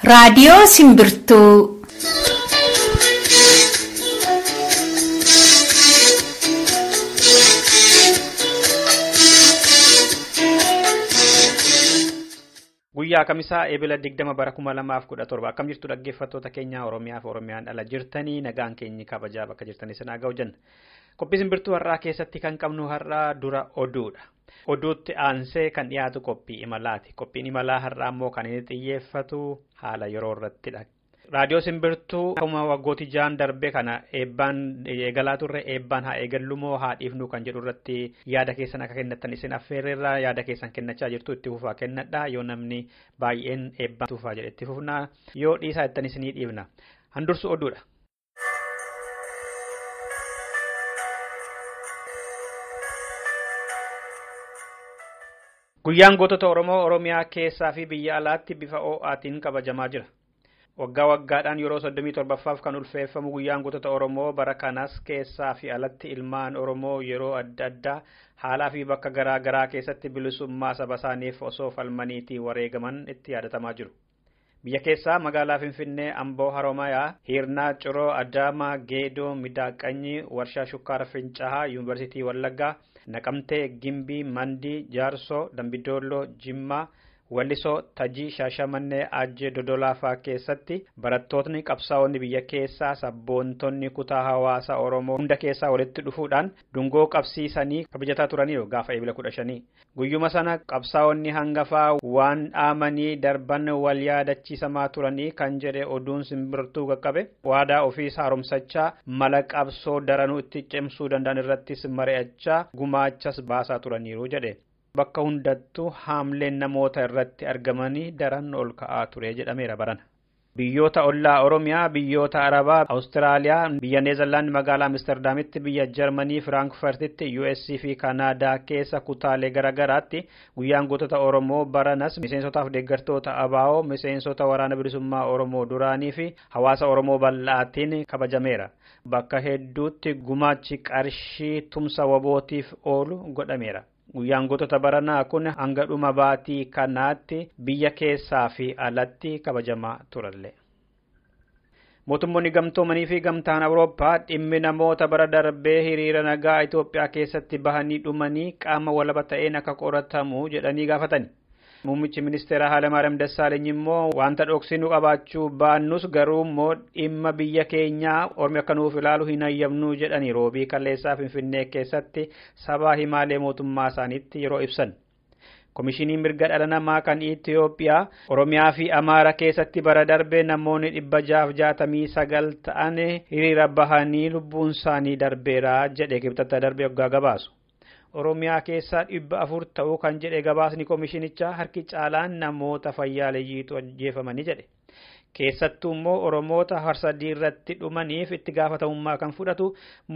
Raadiyoo Simbirtuu. Guyyaa Kamisaa Eebila 20 bara 2017 akkam jirtu dhaggeeffattoota keenya Oromiyaa fi Oromiyaan ala jirtanii nagaan keenyi kabajaa bakka jirtanii sinaa ga'u jenna. Qophii simbirtuu har'aa keessatti kan qabnu har'aa dura oduudha. Oduutti aansee kan dhiyaatu qophii imalaati. Qophiin imalaa har'aa immoo kan inni xiyyeeffatu haala yeroo irrattidha. Raadiyoo simbirtuu akkuma waggooti ja'an darbe kana eebbaan eegalaa turre eebbaan haa eegallu moo haa dhiifnu kan jedhu irratti yaada keessan akka kennattan isin affeerreerra yaada keessan kennachaa jirtu itti fufaa kennadha yoo namni baay'een eebbaan fufaa jedhe itti fufna yoo dhiisaa jettan isinii dhiifna. Handursu oduudha. Guyyaan gootota Oromoo Oromiyaa keessaa fi biyya alaatti bifa ho'aatiin kabajamaa jira. Waggaa waggaadhaan yeroo 37ffaaf kan ulfeeffamu guyyaan gootota Oromoo bara kanas keessaa fi alatti ilmaan Oromoo yeroo adda addaa haalaa fi bakka garaa garaa keessatti bilisummaa saba isaaniif osoo falmaniitii wareegaman itti yaadatamaa jiru. Biyya keessaa magaalaa Finfinnee, Amboo, Haromayaa, Hiirnaa, Ciroo, Adaamaa, Geedoo, Midaaqanyii, Warshaa Shukkaara Fincaa'aa, Yuunivarsiitii Wallaggaa, Naqamtee, Gimbii, Mandii, Jaarsoo, Dambidolloo, Jimmaa, Wallisoo, Tajii, Shaashamannee, Ajjee, Dodolaa fa'aa keessatti barattootni qabsaa'onni biyya keessaa sabboontonni kutaa hawaasa Oromoo hunda keessaa walitti dhufuudhaan dungoo qabsiisanii kabajataa turaniiru gaafa eebila 15. Guyyuma sana qabsaa'onni hangafaa waan dhaamanii darban wal yaadachiisamaa turanii kan jedhe oduun simbirtuu qaqqabe waadaa ofiis haaromsachaa mala qabsoo daranuu itti cimsuu danda'an irrattis mari'achaa gumaachas baasaa turaniiru jedhe. Bakka hundattuu haamleen namoota irratti argamanii daran ol ka'aa ture jedhameera barana. Biyyoota ollaa Oromiyaa, biyyoota Arabaa, Awustiraaliyaa, biyya Neezerlaand magaalaa Amsterdaamitti, biyya Jarmanii Firaankfurtitti, US fi Kanaadaa keessa kutaalee garaagaraatti guyyaan gootota Oromoo baranas miseensotaaf deeggartoota ABO, miseensota waraana bilisummaa Oromoo duraanii fi hawaasa Oromoo bal'aatiin kabajameera. Bakka hedduutti gumaachi qarshii tumsa wabootiif oolu godhameera. Guyyaan gootota baranaa kun hanga dhuma baatii kanaatti biyya keessaa fi alatti kabajamaa turalle. Mootummoonni gamtoomanii fi gamtaan Awurooppaa dhimmi namoota bara darbee hiriira nagaa Itoophiyaa keessatti bahanii dhumanii qaama walaba ta'een akka qoratamu jedhanii gaafatan. Muummichi ministeera Hayilamaariyaam Dassaaleny immoo wanta dhoksinu qabaachuu baannus garuu immoo dhimma biyya keenyaa ormi akka nuuf ilaalu hin hayyamnu jedhanii roobii kaleessaa Finfinnee keessatti sabaa himaalee mootummaa isaaniitti yeroo ibsan. Komishiniin mirga dhala namaa kan Itoophiyaa Oromiyaa fi Amaara keessatti bara darbee namoonni 669 ta'an hiriira bahanii lubbuun isaanii darbeera jedhe kibxata darbee hoggaa gabaasu. Oromiyaa keessaa 400 ta'uu kan jedhe gabaasni komishinichaa harki caalaan namoota fayyaaleeyyiitu ajjeefamanii jedhe. Keessattuu immoo Oromoota harsadii irratti dhumaniif itti gaafatamummaa kan fudhatu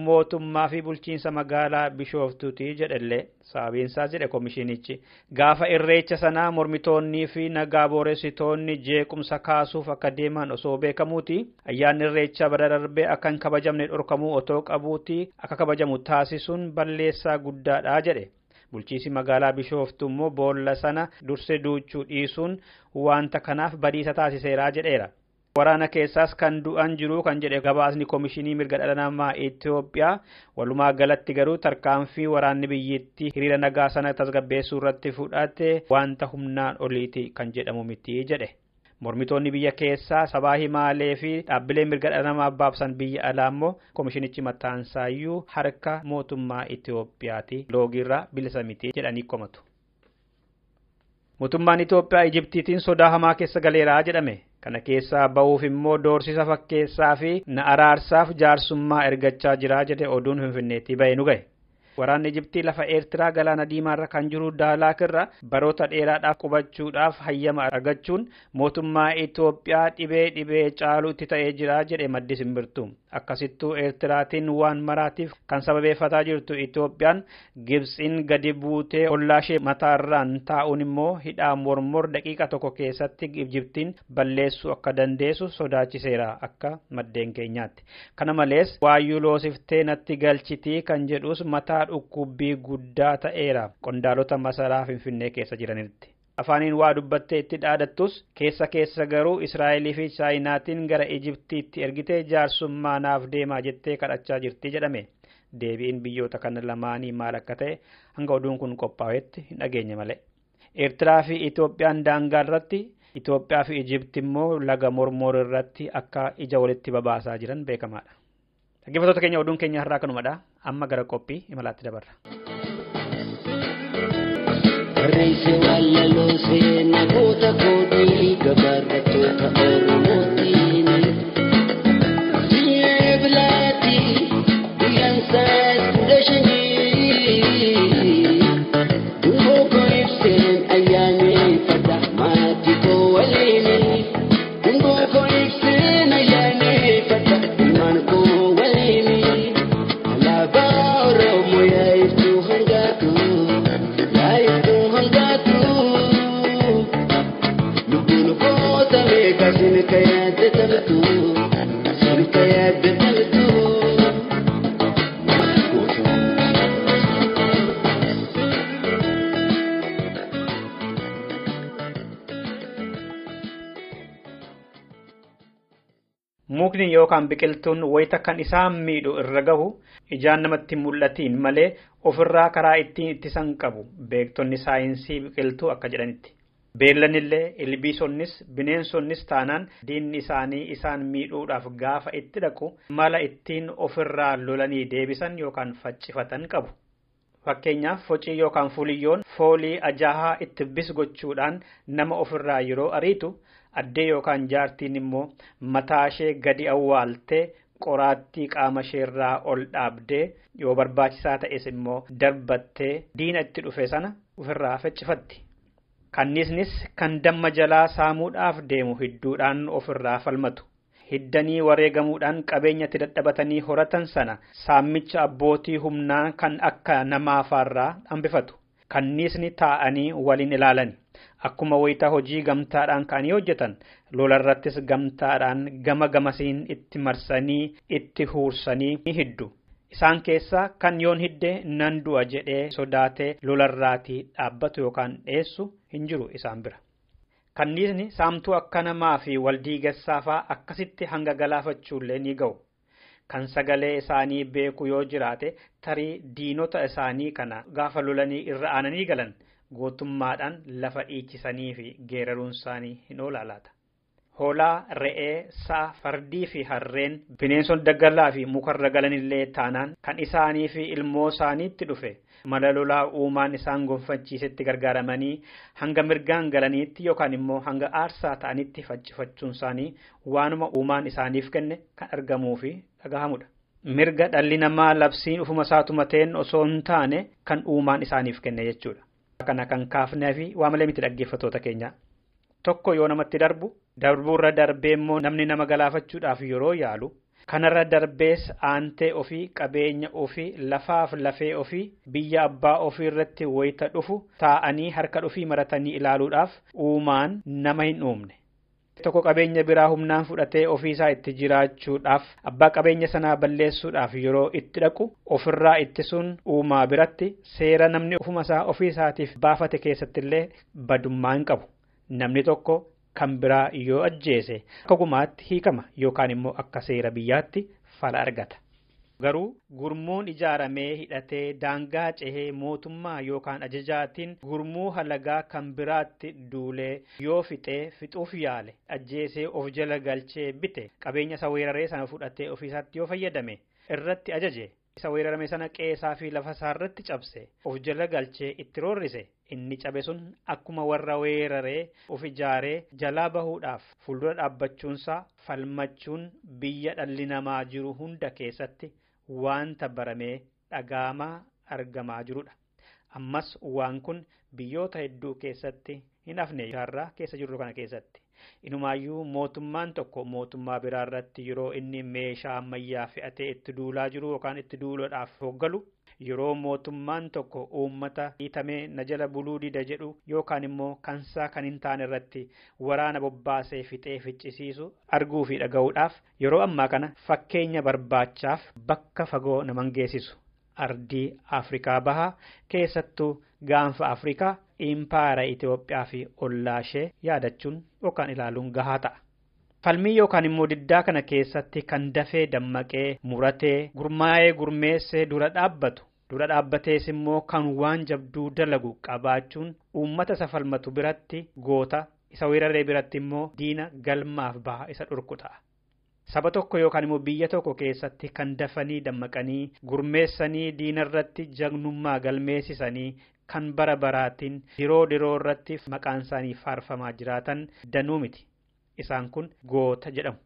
mootummaa fi bulchiinsa magaalaa Bishooftuuti jedhellee sababiinsaas jedhe komishinichi. Gaafa irreecha sanaa mormitoonnii fi nagaa booressitoonni jeequmsa kaasuuf akka deeman osoo beekamuuti. Ayyaanni irreechaa bara darbee akka hin kabajamne dhorkamuu otoo qabuuti akka kabajamu taasisuun balleessaa guddaadha jedhe. Bulchiinsi magaalaa Bishooftuu immoo boolla sana dursee duuchuu dhiisuun wanta kanaaf badiisa taasiseera jedheera. Waraana keessaas kan du'an jiru kan jedhe gabaasni komishinii mirga dhala namaa Itoophiyaa walumaa galatti garuu tarkaanfii waraanni biyyattii hiriira nagaa sana tasgabbeessuu irratti fudhate wanta humnaan oliiti kan jedhamu miti jedhe. Mormitoonni biyya keessaa sabaa himaalee fi dhaabbilee mirga dhala namaa baabsan biyya alaa immoo komishinichi mataansaayyuu harka mootummaa Itoophiyaati loogiirraa bilisa miti jedhanii komatu. Mootummaan Itoophiyaa Ijiptiitiin sodaa hamaa keessa galeeraa jedhame. Kana keessaa ba'uuf immoo doorsisa fakkeessaa fi na araarsaaf jaarsummaa ergachaa jira jedhe oduun Finfinneetti ba'e nu ga'e. Waraanni Ijiptii lafa Eertiraa galaana diimaarra kan jiru Daalaakirra baroota dheeraadhaaf qubachuudhaaf hayyama argachuun mootummaa Itoophiyaa dhibee dhibee caalu itti ta'ee jira jedhe maddi simbirtuu. Akkasittuu Eertiraatiin waan maraatiif kan sababeeffataa jirtu Itoophiyaan Gibxiin gadi buutee ollaashee mataarraan taa'uun immoo hidhaa mormor daqiiqa tokko keessatti Ijiptiin balleessuu akka dandeessu sodaachiseera akka maddeen keenyaatti. Kana malees waayyuu loosiftee natti galchitii kan jedhus mataa dhukkubbii guddaa ta'eera qondaalota masaraa Finfinnee keessa jiranitti. Afaaniin waa dubbattee itti dhaadattus keessa keessa garuu Israa'elii fi Chaayinaatiin gara Ijiptiitti ergitee jaarsummaa naaf deemaa jettee kadhachaa jirti jedhame. Deebiin biyyoota kana lamaanii maal akka ta'e hanga oduun kun qophaa'etti hin dhageenye malee. Eertiraa fi Itoophiyaan daangaa irratti, Itoophiyaa fi Ijipti immoo laga Mormoor irratti akka ija walitti babaasaa jiran beekamaadha. Dhaggeeffattoota keenya oduun keenya har'aa kanumadha. Amma gara qophii imalaatti dabarra. Barreesse walaloo seenaa goota kootii gabaarrattoota Oromootiin. Ji'ee bilaati guyyaan saas 15. Dungoo koo ibseen ayyaaneffadha maatii koo waliin. Dungoo koo ibseen ayyaaneffadha ilmaan koo waliin. Alaabaa Oromoo yaa'iftuu hangaatu. Yaa'iftuu hangaatu. Lubbuun goota meeqa sinka yaadatamtu. Sinka yaadatamtu. Mukni yookaan biqiltuun wayita kan isaan miidhu irra gahu ijaan namatti mul'atiin malee ofirraa karaa ittiin ittisan qabu beektonni saayinsii biqiltuu akka jedhanitti. Beellanillee ilbiisonnis bineensonnis taanaan diinni isaanii isaan miidhuudhaaf gaafa itti dhaqu mala ittiin ofirraa lolanii deebisan yookaan faccifatan qabu. Fakkeenyaaf focii yookaan fuliyyoon foolii ajaahaa itti bis gochuudhaan nama ofirraa yeroo ariitu addee yookaan jaartiin immoo mataa ishee gadi awwaaltee qoraattii qaama isheerraa ol dhaabdee yoo barbaachisaa ta'es immoo darbattee diina itti dhufe sana ofirraa faccifatti. Kanniisnis kan damma jalaa saamuudhaaf deemu hidduudhaan ofirraa falmatu. Hiddanii wareegamuudhaan qabeenya itti dadhabatanii horatan sana saamicha abbootii humnaa kan akka namaafaarraa hambifatu. Kanniisni taa'anii waliin ilaalan. Akkuma wayitaa hojii gamtaadhaan ka'anii hojjetan lolarrattis gamtaadhaan gama gamasiin itti marsanii itti huursanii ni hiddu. Isaan keessaa kan yoon hidde nan du'a jedhee sodaatee lolarraatii dhaabbatu yookaan dheessu hin jiru isaan bira. Kanniisni saamtuu akka namaa fi waldiigassaa fa'aa akkasitti hanga galaafachuullee ni ga'u. Kan sagalee isaanii beeku yoo jiraate tarii diinota isaanii kana gaafa lolanii irra aananii galan gootummaadhaan lafa dhiichisanii fi geeraruun isaanii hin oolaalaata. Hoolaa, re'ee, sa'a, fardii fi harreen bineensonni daggalaa fi mukarra galanillee taanaan kan isaanii fi ilmoo isaaniitti dhufe mala lolaa uumaan isaan gonfachiisetti gargaaramanii hanga mirgaan galaniitti yookaan immoo hanga aarsaa ta'anitti faccifachuun isaanii waanuma uumaan isaaniif kenne kan argamuu fi dhagahamudha. Mirga dhalli namaa labsiin ufuma isaa tumateen osoo hin taane kan uumaan isaaniif kenne jechuudha. Kana kan kaafnee fi waa malee miti dhaggeeffattoota keenya. Tokko yoo namatti darbu darbuurra darbee immoo namni nama galaafachuudhaaf yeroo yaalu kanarra darbees aantee ofii qabeenya ofii lafaaf lafee ofii biyya abbaa ofii irratti wayita dhufu taa'anii harka dhufii maratanii ilaaluudhaaf uumaan nama hin uumne. Tokko qabeenya biraa humnaan fudhatee ofiisaa itti jiraachuudhaaf abbaa qabeenya sanaa balleessuudhaaf yeroo itti dhaqu ofirraa ittisuun uumaa biratti seera namni ofumasaa ofiisaatiif baafate keessattillee badummaa hin qabu. Namni tokko kan biraa yoo ajjeese akka gumaatti hiikama yookaan immoo akka seera biyyaatti fala argata. Garuu gurmuun ijaaramee hidhatee daangaa cehee mootummaa yookaan ajajaatiin gurmuu halagaa kan biraatti duulee yoo fixee fixuuf yaale ajjeesee of jala galchee bite qabeenya isa weeraree sana fudhatee ofiisaatti yoo fayyadame irratti ajaje isa weerarame sana qeesaa fi lafa isaarratti cabse of jala galchee itti roorrise inni cabe sun akkuma warra weeraree of ijaaree jalaa bahuudhaaf fuuldura dhaabbachuunsaa falmachuun biyya dhalli namaa jiru hunda keessatti waanta baramee dhagaamaa argamaa jirudha. Ammas waan kun biyyoota hedduu keessatti hin hafne jaarraa keessa jirru kana keessatti. Inumaayyuu mootummaan tokko mootummaa biraa irratti yeroo inni meeshaa ammayyaa fe'atee itti duulaa jiru yookaan itti duuluudhaaf hoggalu yeroo mootummaan tokko uummata hiitamee na jala buluu dida jedhu yookaan immoo kansaa kan hin taane irratti waraana bobbaasee fixee ficcisiisu arguu fi dhaga'uudhaaf yeroo ammaa kana fakkeenya barbaachaaf bakka fagoo naman geessisu. Ardii Afrikaa Bahaa keessattuu gaanfa Afrikaa impaayera Itoophiyaa fi ollaa ishee yaadachuun yookaan ilaaluun gahaa ta'a. Falmii yookaan immoo diddaa kana keessatti kan dafee dammaqee muratee gurmaa'ee gurmeessee dura dhaabbatu dura dhaabbatees immoo kan waan jabduu dalagu qabaachuun uummata isa falmatu biratti goota isa weeraree biratti immoo diina galmaaf baha isa dhorku ta'a. Saba tokko yookaan immoo biyya tokko keessatti kan dafanii dammaqanii gurmeessanii diinarratti jagnummaa galmeessisanii kan bara baraatiin diroo diroo irratti maqaan isaanii faarfamaa jiraatan danuu miti. Isaan kun goota jedhamu.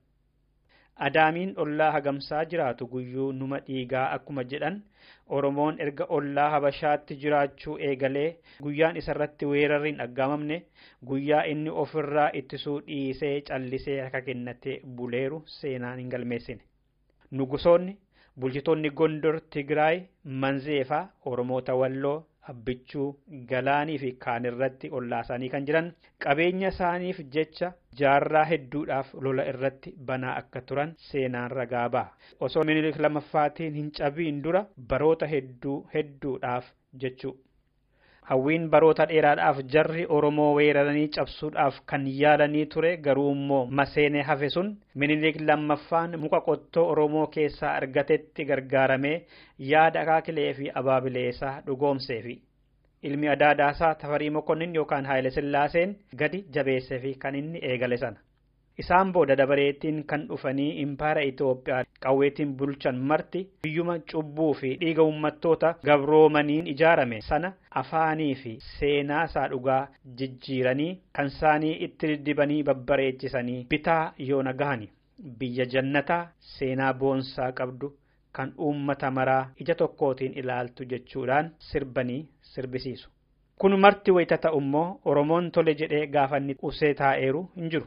Adaamiin ollaa hagamsaa jiraatu guyyuu numa dhiigaa akkuma jedhan Oromoon erga ollaa Habashaatti jiraachuu eegalee guyyaan isarratti weerarri hin aggaamamne guyyaa inni ofirraa ittisuu dhiisee callisee harka kennatee buleeru seenaan hin galmeessine. Nugusoonni bulchitoonni Gondor Tigraay Manzeefaa Oromoota Walloo Abbichuu Galaanii fi kaan irratti ollaa isaanii kan jiran qabeenya isaaniif jecha jaarraa hedduudhaaf lola irratti banaa akka turan seenaan ragaa ba'a. Osoo Minilik lammaffaatiin hin cabiin dura baroota hedduu hedduudhaaf jechuu. Hawwiin baroota dheeraadhaaf jarri Oromoo weeraranii cabsuudhaaf kan yaalanii ture garuu immoo maseenee hafe sun Minilik lammaffaan muka qottoo Oromoo keessaa argatetti gargaaramee yaada akaakilee fi abaabilee isaa dhugoomseefi. Ilmi adaadaasaa Tafarii Mokonnin yookaan Haayile Sillaaseen gadi jabeesseefi kan inni eegale sana. Isaan booda dabareettiin kan dhufanii impaayera Itoophiyaa qawweetiin bulchan marti biyyuma cubbuu fi dhiiga uummattoota gabroomaniin ijaarame sana afaanii fi seenaa isaa dhugaa jijjiiranii kan isaanii itti diddibanii babbareechisanii bitaa yoona gahani. Biyya jannataa seenaa boonsaa qabdu kan uummata maraa ija tokkootiin ilaaltu jechuudhaan sirbanii sirbisiisu. Kun marti wayita ta'u immoo Oromoon tole jedhee gaafanni usee taa'eeru hin jiru.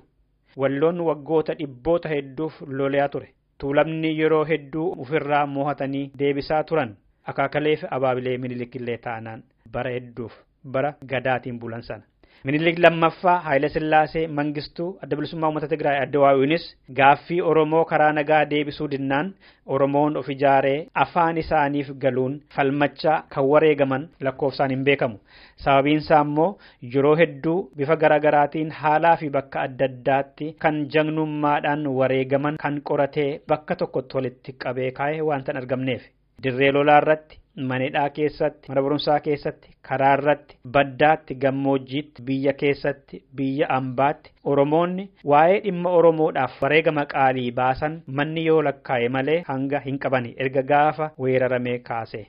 Walloon waggoota dhibboota hedduuf lolaa ture. Tuulamni yeroo hedduu ofirraa mo'atanii deebisaa turan. Akaakalee fi abaabilee Minilik illee taanaan bara hedduuf bara gadaatiin bulan sana. Minilik lammaffaa Haayile Sillaasee Mangistuu Adda Bilisummaa Uummata Tigraay Addawaawwiinis gaaffii Oromoo karaa nagaa deebisuu dinnaan Oromoon of ijaaree afaan isaaniif galuun falmachaa kan wareegaman lakkoofsaan hin beekamu. Sababiin isaa immoo yeroo hedduu bifa garaagaraatiin haalaa fi bakka adda addaatti kan jagnummaadhaan wareegaman kan qoratee bakka tokkotti walitti qabee kaa'e waanta hin argamneef. Dirree lolaa irratti, manedhaa keessatti, mana barumsaa keessatti, karaa irratti, baddaatti, gammoojjiitti, biyya keessatti, biyya ambaatti Oromoonni waa'ee dhimma Oromoodhaaf wareegama qaalii baasan manni yoo lakkaa'e malee hanga hin qabani erga gaafa weeraramee kaase.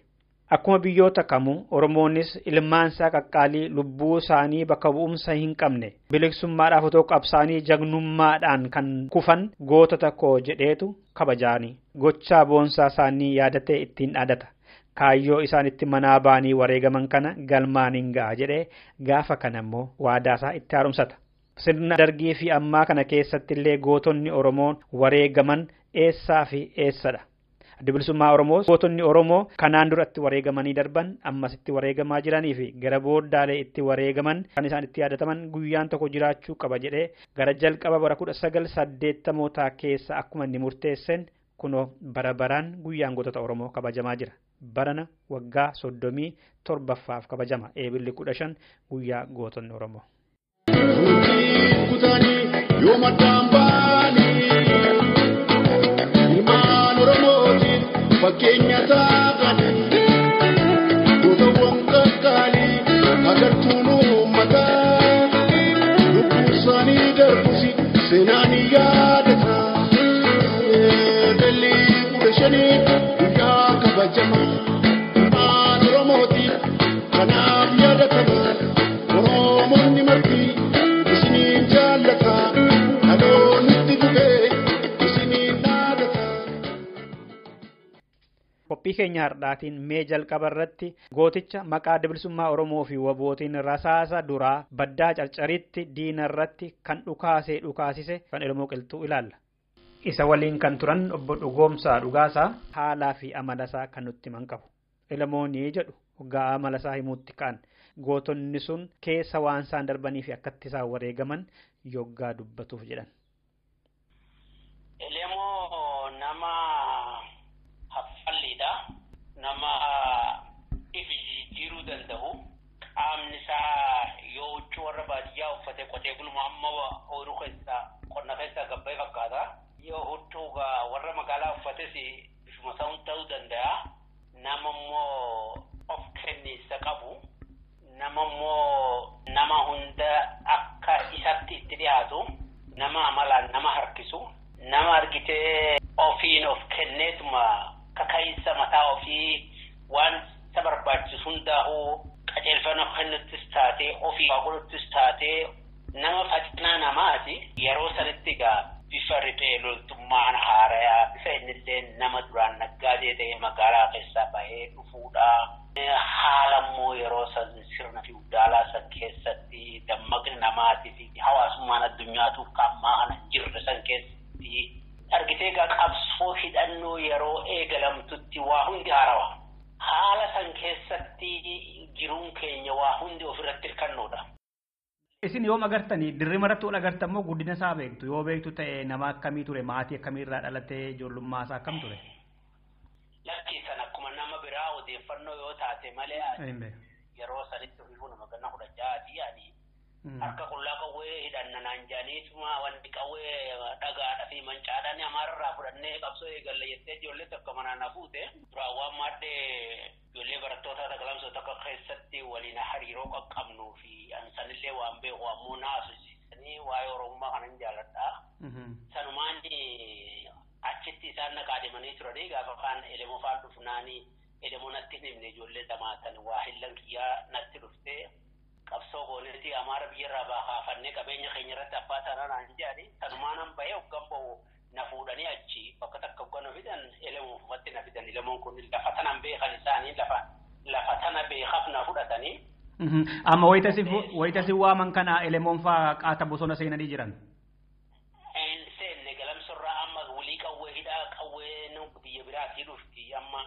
Akkuma biyyoota kamuu Oromoonis ilmaansaa qaqqaalii lubbuu isaanii bakka bu'umsa hin qabne bilisummaadhaaf otoo qabsaanii jagnummaadhaan kan kufan gootota koo jedheetu kabajaani. Gochaa boonsaa isaanii yaadatee ittiin dhaadata. Kaayyoo isaan itti manaa ba'anii wareegaman kana galmaan hin ga'a jedhee gaafa kana immoo waadaasaa itti haaromsata. Sirna dargii fi ammaa kana keessatti illee gootonni Oromoon wareegaman eessaa fi eessadha. Adda Bilisummaa Oromoo gootonni Oromoo kanaan duratti wareegamanii darban ammas itti wareegamaa jiranii fi gara booddaalee itti wareegaman kan isaan itti yaadataman guyyaan tokko jiraachuu qaba jedhee gara jalqaba bara 1980 keessa akkuma inni murteesseen kunoo bara baraan guyyaan gootota Oromoo kabajamaa jira. Barana waggaa 37ffaaf kabajama. Eebilli 15 guyyaa gootonni Oromoo. Fakkeenya taatanii gootawwan qaqqaalii agartuun uummataa lubbuu isaanii darbus seenaan yaadata. Eebilli 15 guyyaa kabajama ilmaan Oromooti kanaaf yaadatama. Oromoonni marti isiniin jaallata dhaloonni dhufee isiniin dhaadata. Qophii keenya har'aatiin mee jalqaba irratti gooticha maqaa Adda Bilisummaa Oromoo fi wabootiin rasaasa duraa baddaa carcaritti diina irratti kan dhukaasee dhukaasise kan Elmoo Qilxuu ilaalla. Isa waliin kan turan obbo Dhugoomsaa Dhugaasaa haalaa fi amala isaa kan nutti himan qabu. Elmoonii jedhu hoggaa amala isaa himuutti ka'an gootonni sun keessa waan isaan darbanii fi akkatti isaan wareegaman yoggaa dubbatuuf jedhan. Elemoo nama haffalliidha. Nama Bifuma ta'uun ta'uu danda'a. Nama immoo of kenniinsa qabu. Nama immoo nama hunda akka isatti itti dhiyaatu. Nama amalaan nama harkisu. Nama argitee ofiin of kenneetuma kaka'iinsa mataa ofii waan isa barbaachisu hundaa'uu qajeelfama kennuttis taatee ofii waa godhuttis taatee nama facinaa namaati. Yeroo sanitti egaa bifa riphee loltummaan haarayaa bifa innillee nama duraan naggaadee ta'e magaalaa keessaa bahee dhufuudha. Haala immoo yeroo san sirna fiwdaalaa san keessatti dammaqni namaatii fi hawaasummaan addunyaatu ammaa kana hin jirre san keessatti argitee egaa qabsoo hidhannoo yeroo eegalamtutti waa hundi haarawa. Haala san keessatti jiruun keenya waa hundi ofirratti hirkannoodha. Isin yoom agartanii dirrima irratti ol agartan moo guddina isaa beektu? Yoo beektu ta'e nama akkamii ture? Maatii akkamii irraa dhalatee ijoollummaa isaa akkam ture? Lakkisan akkuma nama biraa odeeffannoo yoo taate malee yeroo sanitti ofii nama ganna 16ti ani harka qullaa qawwee hidhanna naan jaaniituma wanti qawwee dhagaadha fi mancaadhaan amaararraa fudhannee qabsoo eegalla jettee ijoollee tokko manaan na fuute. Duraan waan maadhee ijoollee barattoota sagalamsoo tokko keessatti waliin hariiroo qaqqabnuu fi ansanillee waan beeku ammoo na asosiisanii waa'ee Oromummaa kanan jaaladha. Sanumaan achitti isaan na kaadhimanii turanii gaafa kaan elemoo faan dhufnaanii elemoo natti hin himne ijoollee damaatan waa hillan kiyyaa natti dhuftee qabsoo gooneeti amaara biyyarraa baakaafannee qabeenya keenya irratti abbaa taanaa naan jedhani sanumaan bahee hoggan bahu na fuudhanii achi bakka takka hoggan na fidan elemoo ufatti na fidan elemoon kun lafa tanan beekan isaanii lafa tana beekaf na fudhatanii. Amma wayita si waaman kana elemoon faa qaata bosona seenanii jiran. Hin seenne galamsorraa amma walii qawwee hidhaa qawwee biyya biraatii dhufti amma.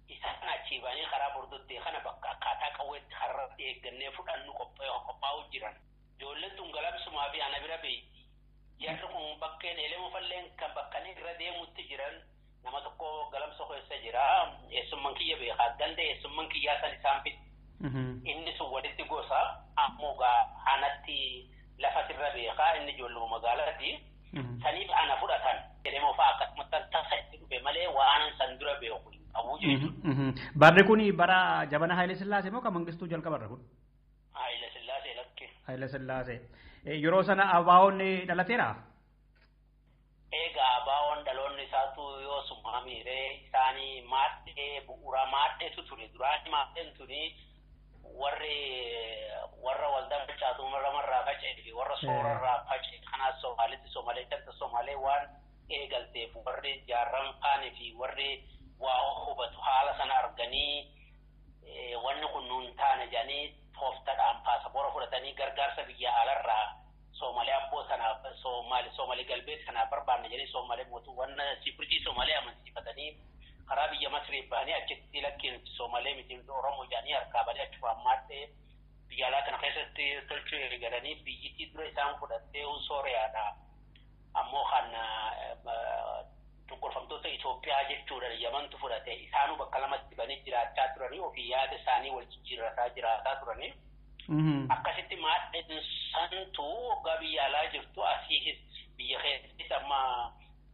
Isaan achii ba'anii karaa bordoddee kana bakka akkaataa qawweetti har'atti eeggannee fudhannu qophaa'u jiran. Ijoolleen tun galamsumaa fi ana bira beeyti. Jarri kun bakkeen elemoo falleen kan bakka irra deemutti jiran nama tokko galamsa keessa jira. Eessummaan kiyya beekaa ganda eessummaan kiyyaa san isaan fiti. Inni sun walitti gosa ammoo gaa anatti lafa sirra beekaa inni ijoolluma magaalaati. Saniif ana fudhatan. Elemoo fa'aa akkasumatti tasa itti dhufe malee waan san dura beeku. Barri kun bara jabana Haayile Sillaasee moo kan Mangistuu jalqabarra kun? Haayile Sillaasee lakke. Haayile Sillaasee. Yeroo sana ABO'n dhalateera? Egaa ABO'n dhaloonni isaatu yoo summaa miiree isaanii maadhee bu'uura maadheetu ture. Duraan maadheen tuni warra waldaa facaatuu lamarraa faca'ee fi warra soorarraa faca'e kanaas Somaalitti Somaalee danta Somaalee waan eegalteef warri jaarran faanii fi warri waa hubatu haala sana arganii wanni kun nuun taane jedhanii tooftadhaan paasapoora fudhatanii gargaarsa biyya alarraa Soomalee abboo sanaaf Soomalee galbee sanaaf barbaanne jedhanii Soomalee mootuu wanna sifirjii Soomalee amansiifatanii karaa biyya Masrii bahanii achitti lakkiin Soomalee miti Oromoo jedhanii harkaa badee achumaan maadhee biyya alaa kana keessatti tolchuu eegalanii biyyittii dura isaan fudhattee Sooriyaadha. Ammoo kan cunqurfamtoota Itoophiyaa jechuudha Yamantu fudhate isaanuu bakka lamatti banii jiraachaa turanii ofii yaada isaanii wal jijjiirrataa jiraataa turanii. Akkasitti maadheen santu waggaa biyya alaa jirtu asii biyya keessatti amma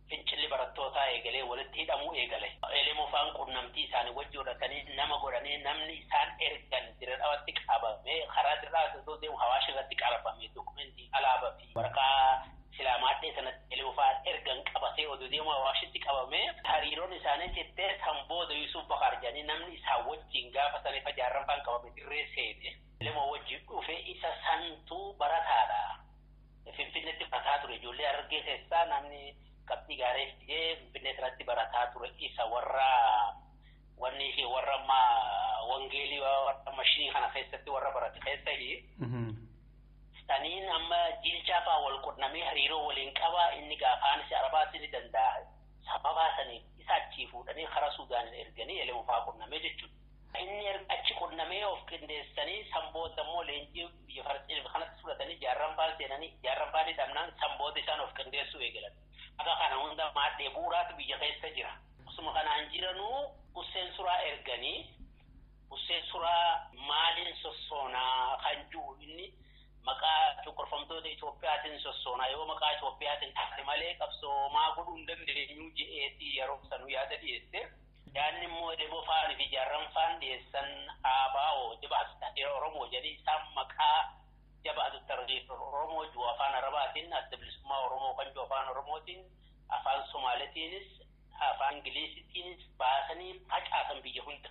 fincilli barattootaa eegalee walitti hidhamuu eegale. Elemoo faan qunnamtii isaanii wajji godhatanii nama godhanii namni isaan ergan dirqamatti qabamee karaa dirqaa osoo deemu hawaasha irratti qabame dokumentii alaabaa fi waraqaa silaa maadhee sanatti elemoo faan ergan qabatee oduu deemu hawaashitti qabamee hariiroon isaanii jettee san booda Yuusuf Bakaar jedhanii namni isaan wajjin gaafa saniif jaarran faan qabame dirree seene. Elemoo wajjin dhufe isa santuu barataadha. Finfinneetti barataa ture ijoollee Harargee keessaa namni qabxii gaarii fidee Finfinnee sanatti barataa ture isa warra wanni ishee warra wangeelii warra mashinii kana keessatti warra barate keessa Saniin amma jilchaa fa'aa wal qunnamee hariiroo waliin qabaa inni gaafaanis arabaatti ni danda'a. Sababaa saniif isa achii fuudhanii karaa Suudaan erganii elemoo fa'aa qunnamee jechuudha. Inni achi qunnamee of qindeessanii sanboota immoo leenjii biyya Faransiif kanatti fudhatanii jaarran fa'aa seenanii jaarran fa'aa hidhamnaan sanboota isaan of qindeessuu eegalan. Akka kana hunda maadhee bu'uuraatu biyya keessa jira. Osuma kanaan jiranuu Husseen Suraa erganii Husseen Suraa maaliin sossoonaa kan jiru inni maqaa cunqurfamtoota Itoophiyaatiin sossoonaa yoo maqaa Itoophiyaatiin taate malee qabsoomaa godhuu hin dandeenyu je'eetii yeroo sanuu yaada dhiyeesse. Yaanni immoo Elemoo fa'aa fi jaarran fa'aan dhiyeessan ABO Jabaa Oromoo jedhanii isaan maqaa Jabaa Oromoo jiru afaan Arabaatiin Adda Bilisummaa Oromoo kan jiru afaan Oromootiin afaan Somaaleetiinis afaan Ingiliziitiinis baasanii facaasan biyya hunda.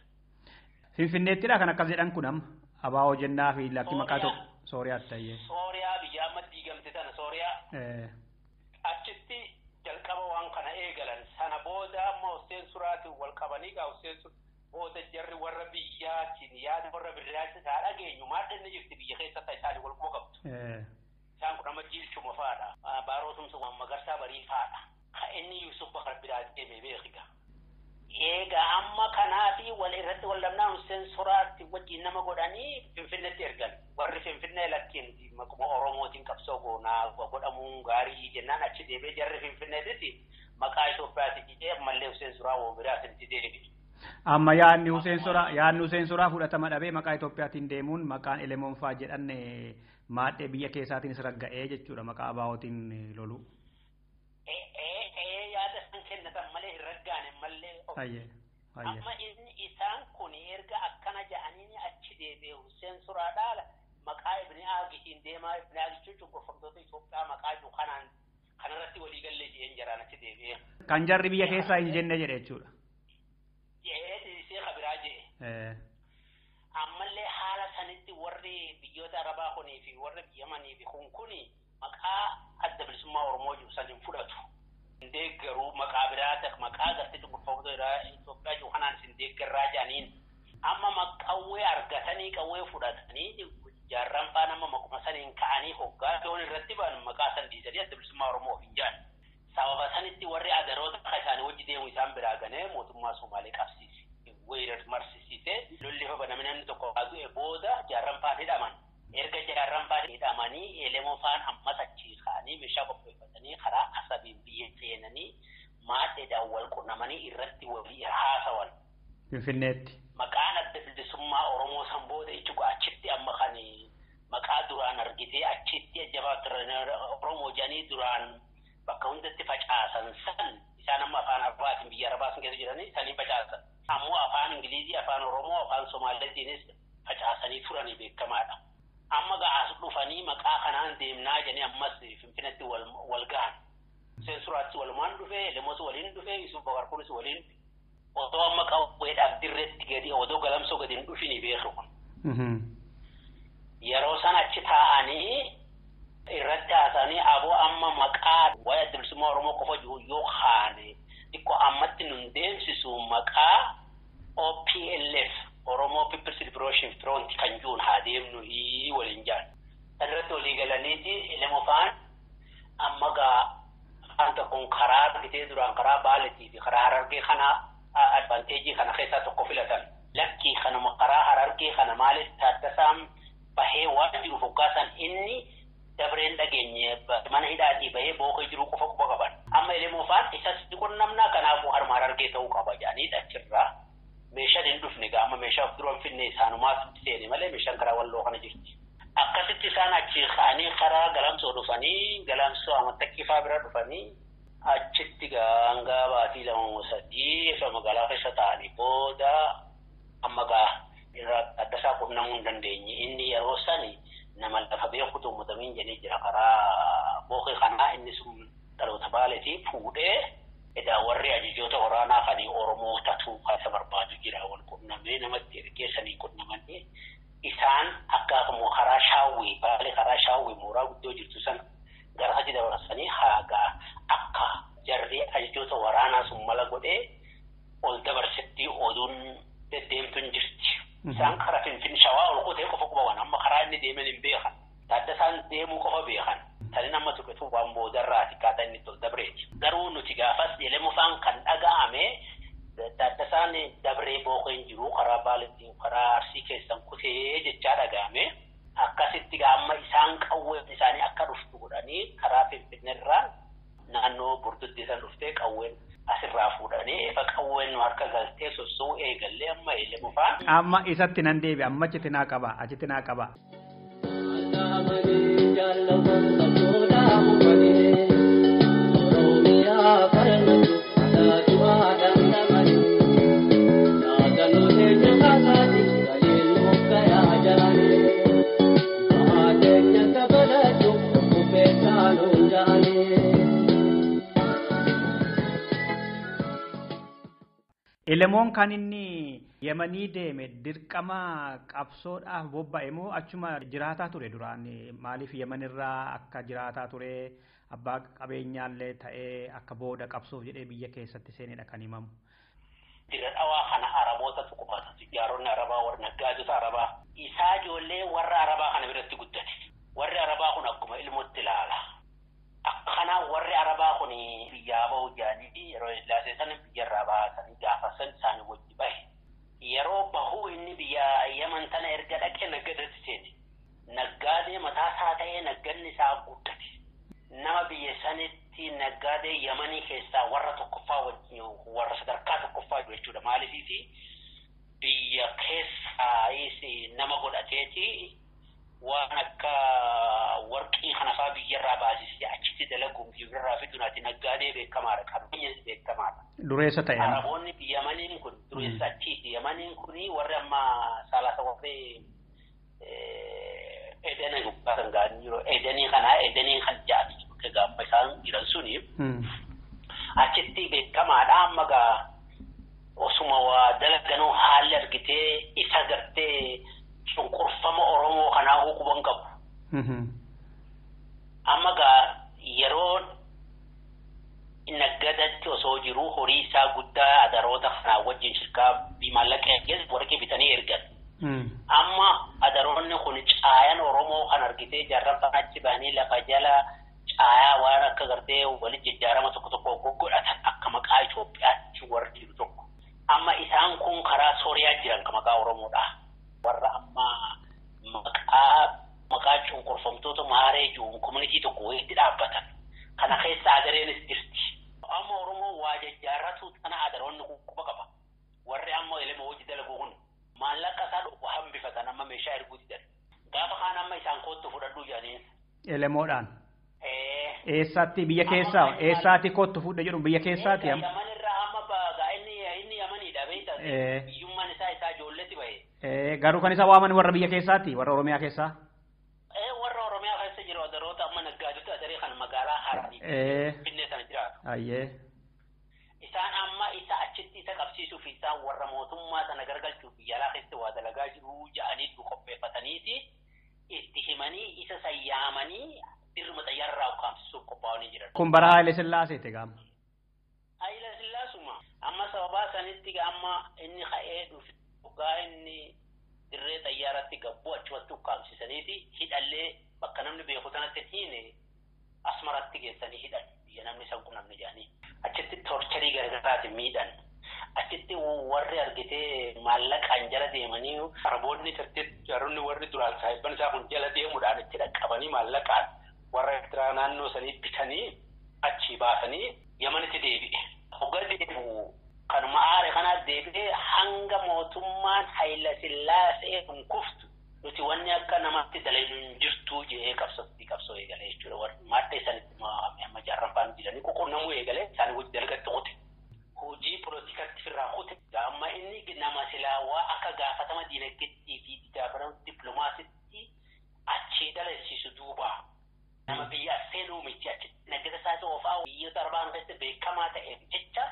Finfinneettidha kan akkas jedhan kun amma ABO jennaa fi lakki maqaa tokko Sooriyaatti ta'ee. Sooriyaa biyya amma diigamte tana Sooriyaa. Achitti jalqaba waan kana eegalan sana booda amma Hussein Suraatiin wal qabanii gaa Hussein booda jarri warra biyyaatiin yaada warra birraatti haa dhageenyu maaddanni jirti biyya keessatti isaanii wal quba qabdu. Isaan kun amma jiilchuma fa'aadha. Baaroo Tumsa Magarsaa Barii fa'aadha. Ka inni Yusuf Bakar biraa deeme beekiga. Egaa amma kanaafi wal irratti wal dhabnaan Hussein Suraatti wajjin nama godhanii Finfinneetti ergan. Warri Finfinnee lakkiin maquma Oromootiin qabsoo goonaa godhamuun gaarii jennaan achi deebee jarri Finfinneetti maqaa Itoophiyaatti jedhee ammallee Hussein Suraa woo biraa asitti deebi'e. Amma yaadni Hussein Suraa yaadni Hussein Suraa fudhatama dhabee maqaa Itoophiyaatiin deemuun maqaan Elemoon fa'aa jedhan maadhee biyya keessaatiinis ragga'ee jechuudha maqaa ABO'tiin lolu. Yaada isaan kennatan malee hin raggaane mallee. Amma inni isaan kun erga akkana ja'anii achi deebi'e Hussein Suraa dhaala maqaa Ibni Aagitiin deemaa Ibni Aagi jechuun cunqurfamtoota Itoophiyaa maqaa jiru kanaan kanarratti walii galee ji'een jaraan achi deebi'e. Kan jarri biyya keessaa hin jenne jedhe jechuudha. Jedhee dhiisee kabiraa jedhe. Ammallee haala sanitti warri biyyoota Arabaa kunii fi warri Yamanii fi kun kuni maqaa adda bilisummaa Oromoo jiru san hin fudhatu. Deeggaruu maqaa biraa maqaa gartee cunqurfamtoota Itoophiyaa jiru kanaan isin deeggarraa jedhaniin amma qawwee argatanii qawwee fudhatanii jaarran faan amma maquma saniin ka'anii hoggaa loon irratti ba'an maqaa san dhiisanii adda bilisummaa Oromoo of hin jedhan. Sababa sanitti warri adaroota akka isaanii wajji deemu isaan biraa ganee mootummaa Somaalee qabsiise. Weerar marsisiise lolli fa baname namni tokko du'e booda jaarran faan hidhaman. Erga jaarran faan hidhamanii Elemoo faan ammas achi ka'anii meeshaa qopheeffatanii karaa Asabiin biyya seenanii maadheedhaan wal qunnamanii irratti walii haasawan. Finfinneetti. Maqaan adda bilisummaa Oromoo san booda jechuudha achitti amma kan maqaa duraan argitee achitti jabaa Oromoo jedhanii duraan bakka hundatti facaasan san isaan amma afaan Arabaatiin biyya Arabaa sun keessa jiranii sanii facaasan. Ammoo afaan Ingilizii, afaan Oromoo, afaan Somaaliitiinis facaasanii turanii beekamaadha. Amma ga'as dhufanii maqaa kanaan deemnaa jedhanii ammas Finfinneetti wal gahan. Hussein Suraatti walumaan dhufee, Elemoos waliin dhufee, Yusuf Bakar kunis waliin otoo amma qawweedhaaf dirreetti gadi odoo galamsoo gadi hin dhufini beeku kun. Yeroo san achi taa'anii irratti haasa'anii aboo amma maqaa waa'ee adda bilisummaa Oromoo qofa jiru yoo kaane xiqqoo ammatti nun deemsisu maqaa OPLF Oromoo People's Liberation Front kan jiruun haa deemnu waliin jedhan. Irratti walii galaniiti Elemoo fa'aan amma gaa afaan tokkoon karaa argitee duraan karaa Baaleetii fi karaa Harargee kanaa advanteejii kana keessaa tokko filatan. Lakkii kanuma karaa Harargee kana maaliif Taaddasaan bahee waan jiruuf hoggaasan inni dabreen dhageenye mana hidhaatii bahee booqee jiru qofa quba qaban. Amma Elemoo fa'aan isas qunnamnaa kanaafuu harma Harargee ta'uu qaba jedhanii achirraa meeshaan hin dhufne gaa amma meeshaa of dura hin finne isaanumaaf seene malee meeshaan karaa walloo kana jirti. Akkasitti isaan achi ka'anii karaa galamsoo dhufanii galamsoo amattakkifaa bira dhufanii achitti hanga baatii 2 3 ifa magaalaa keessa taa'anii booda amma gaa Taaddasaa qunnamuu hin dandeenye inni yeroo sani nama lafa beekutu uummatamiin jedhee jira karaa booqee kanaa inni sun dhaloota baaleetii fuudhee edaa warri ajajoota waraanaa kan Oromoo tatuu kaasa barbaadu jira wal qunnamee namatti ergee sanii qunnamanii isaan akkaatamu karaa shaawwii baalee karaa shaawwii mooraa guddoo jirtu sana gara achi dabarsanii haagaa akka jarri ajajoota waraanaa sun mala godhee ol dabarsetti oduun deddeemtuun jirti. Isaan karaa Finfinnee shawaa ol qotee qofa quba waan amma karaa inni deeman hin beekan. Taaddasaan deemuu qofa beekan. Tani nama tuqetu waan boodarraati akkaataa inni itti ol dabreeti. Garuu nuti gaafas Elemoo faan kan dhaga'ame Taaddasaan dabree booqeen jiru karaa Baaleetiin karaa Arsii keessan kutee jechaa dhaga'ame. Akkasitti amma isaan qawween isaanii akka dhuftu godhanii karaa Finfinneerraan naannoo Burtuutti san dhuftee qawween asirraa fuudhanii efa qawween nu harka galtee sossoo eegallee amma Elemoo faan. Amma isatti nan deebi'a amma achitti naa qaba achitti naa qaba. Elemoon kan inni Yemanii deeme dirqama qabsoodhaaf bobba'e moo achuma jiraataa ture duraan? Maaliif Yemanirraa akka jiraataa ture abbaa qabeenyaallee ta'ee akka booda qabsoof jedhee biyya keessatti seenedha kan himamu. Dirra dhawaa kana Arabootatu qubata. Tujjaaronni Arabaa warra naggaadota Arabaa. Isaa ijoollee warra Arabaa kana biratti guddate. Warri Arabaa kun akkuma ilmootti ilaala. Akkana warri Arabaa kun biyyaa bahu jedhanii yeroo Sillaasee sana biyyarraa baasanii gaafa san isaanii wajji bahe. Yeroo bahuu inni biyya Yaman tana erga dhaqee naggadatti seene. Naggaadee mataa isaa ta'ee nagganni isaa guddate. Nama biyya sanitti naggaadee Yamanii keessaa warra tokkoffaa wajjin warra sadarkaa tokkoffaa jechuudha. Maaliifi biyya keessaa nama godhateeti waan akka warqii kana fa'aa biyyarraa baasisee achitti dalaguun biyyarraa fiduun naggaadee beekamaadha. Qabeenyas beekamaadha. Dureessa ta'e. Araboonni biyya Yamaniin kun dureessa achiiti. Yamaniin kun warri amma saalasa warri Edena gubbaa kan ga'anii jiru. Edenii kana edenii kan jedhanii bakka gaamba isaan jiran suni achitti beekamaadha. Amma gaa osuma waa dalaganuu haalli argitee isa gartee cunqurfama Oromoo kanaa huquban qabu. Amma gaa yeroo naggadatti osoo jiru horii isaa guddaa adaroota kanaa wajjin shirkaa maallaqa ergees warqii bitanii ergan. Amma adaroonni kun caayan Oromoo kan argitee jaarran achi ba'anii lafa jala caayaa waan akka gartee walitti jijjaarama tokko tokko goggodhatan akka maqaa Itoophiyaatti warri jiru tokko. Amma isaan kun karaa Sooriyaa jiran kan maqaa Oromoodha. Warra amma maqaa cunqurfamtoota maaree jiru komunitii tokko walitti dhaabbatan. Kana keessa adareenis jirti. Amma Oromoo waa jajjaarratu kana adaroonni quba qaba. Warri amma elema hojii dalagu kun maallaqa isaa dhufu hambifatan amma meeshaa erguu didan. Gaafa kaan amma isaan kootu fudhadhuu jedhaniin. Elemoodhaan. Eessaatti biyya keessaa eessaatti kootu fudhe jedhu biyya keessaati amma. Yaman irraa amma inni Yamaniidha beektaa. Biyyummaan isaa isaa ijoolletti bahe. Garuu kan isa waaman warra biyya keessaati warra Oromiyaa keessaa. Warra Oromiyaa keessa jiru adaroota amma naggaadota adaree kan magaalaa Hararii. Finfinnee sana jiraatu. Ayyee. Isaan amma isa achitti isa qabsiisuuf isaan warra mootummaa sana gargalchuuf biyya alaa keessatti waa dalagaa jiru jedhanii qopheeffataniiti itti himanii isa sayyaamanii dirruma xayyaarraa ukkaamsisuuf qophaa'anii jiran. Kun bara Haayile Sillaaseeti gaama. Haayile Sillaasuma amma sababaa sanitti amma inni ka'ee dhufe dhugaa inni dirree xayyaaratti gabbuu achumatti ukkaamsisaniiti hidhallee bakka namni beeku sanatti hiine Asmaratti geessanii hidhan biyya namni san qunnamne jedhanii. Achitti torcharii garaagaraatiin miidhan. Achitti warri argitee maallaqaan jala deemanii Araboonni jaaronni warri duraan saahibban isaa kun jala deemuudhaan itti dhaqqabanii maallaqaan warra Eertiraa naannoo sanii bitanii achii baasanii Yamanitti deebi'e. Hogga deebi'u kanuma aare kanaa deebi'ee hanga mootummaan Haayile Sillaasee kun kuftu nuti wanni akka namatti dalagnu hin jirtu jedhee qabsootti qabsoo eegalee jechuudha. Warri madda isaanitti amma jaarran faana jiranii ququnnamuu eegalee isaanii hojii dalagatti kute. Hojii poolotikaatti irraa kute. Amma inni nama silaawaa akka gaafatama diinagdeettii fi gaafatama dippiloomaasiitti achii dalagsiisu duuba. Nama biyya seenuu miti achitti naggata isaa oofaa biyyoota arbaan keessatti beekamaa ta'eef jecha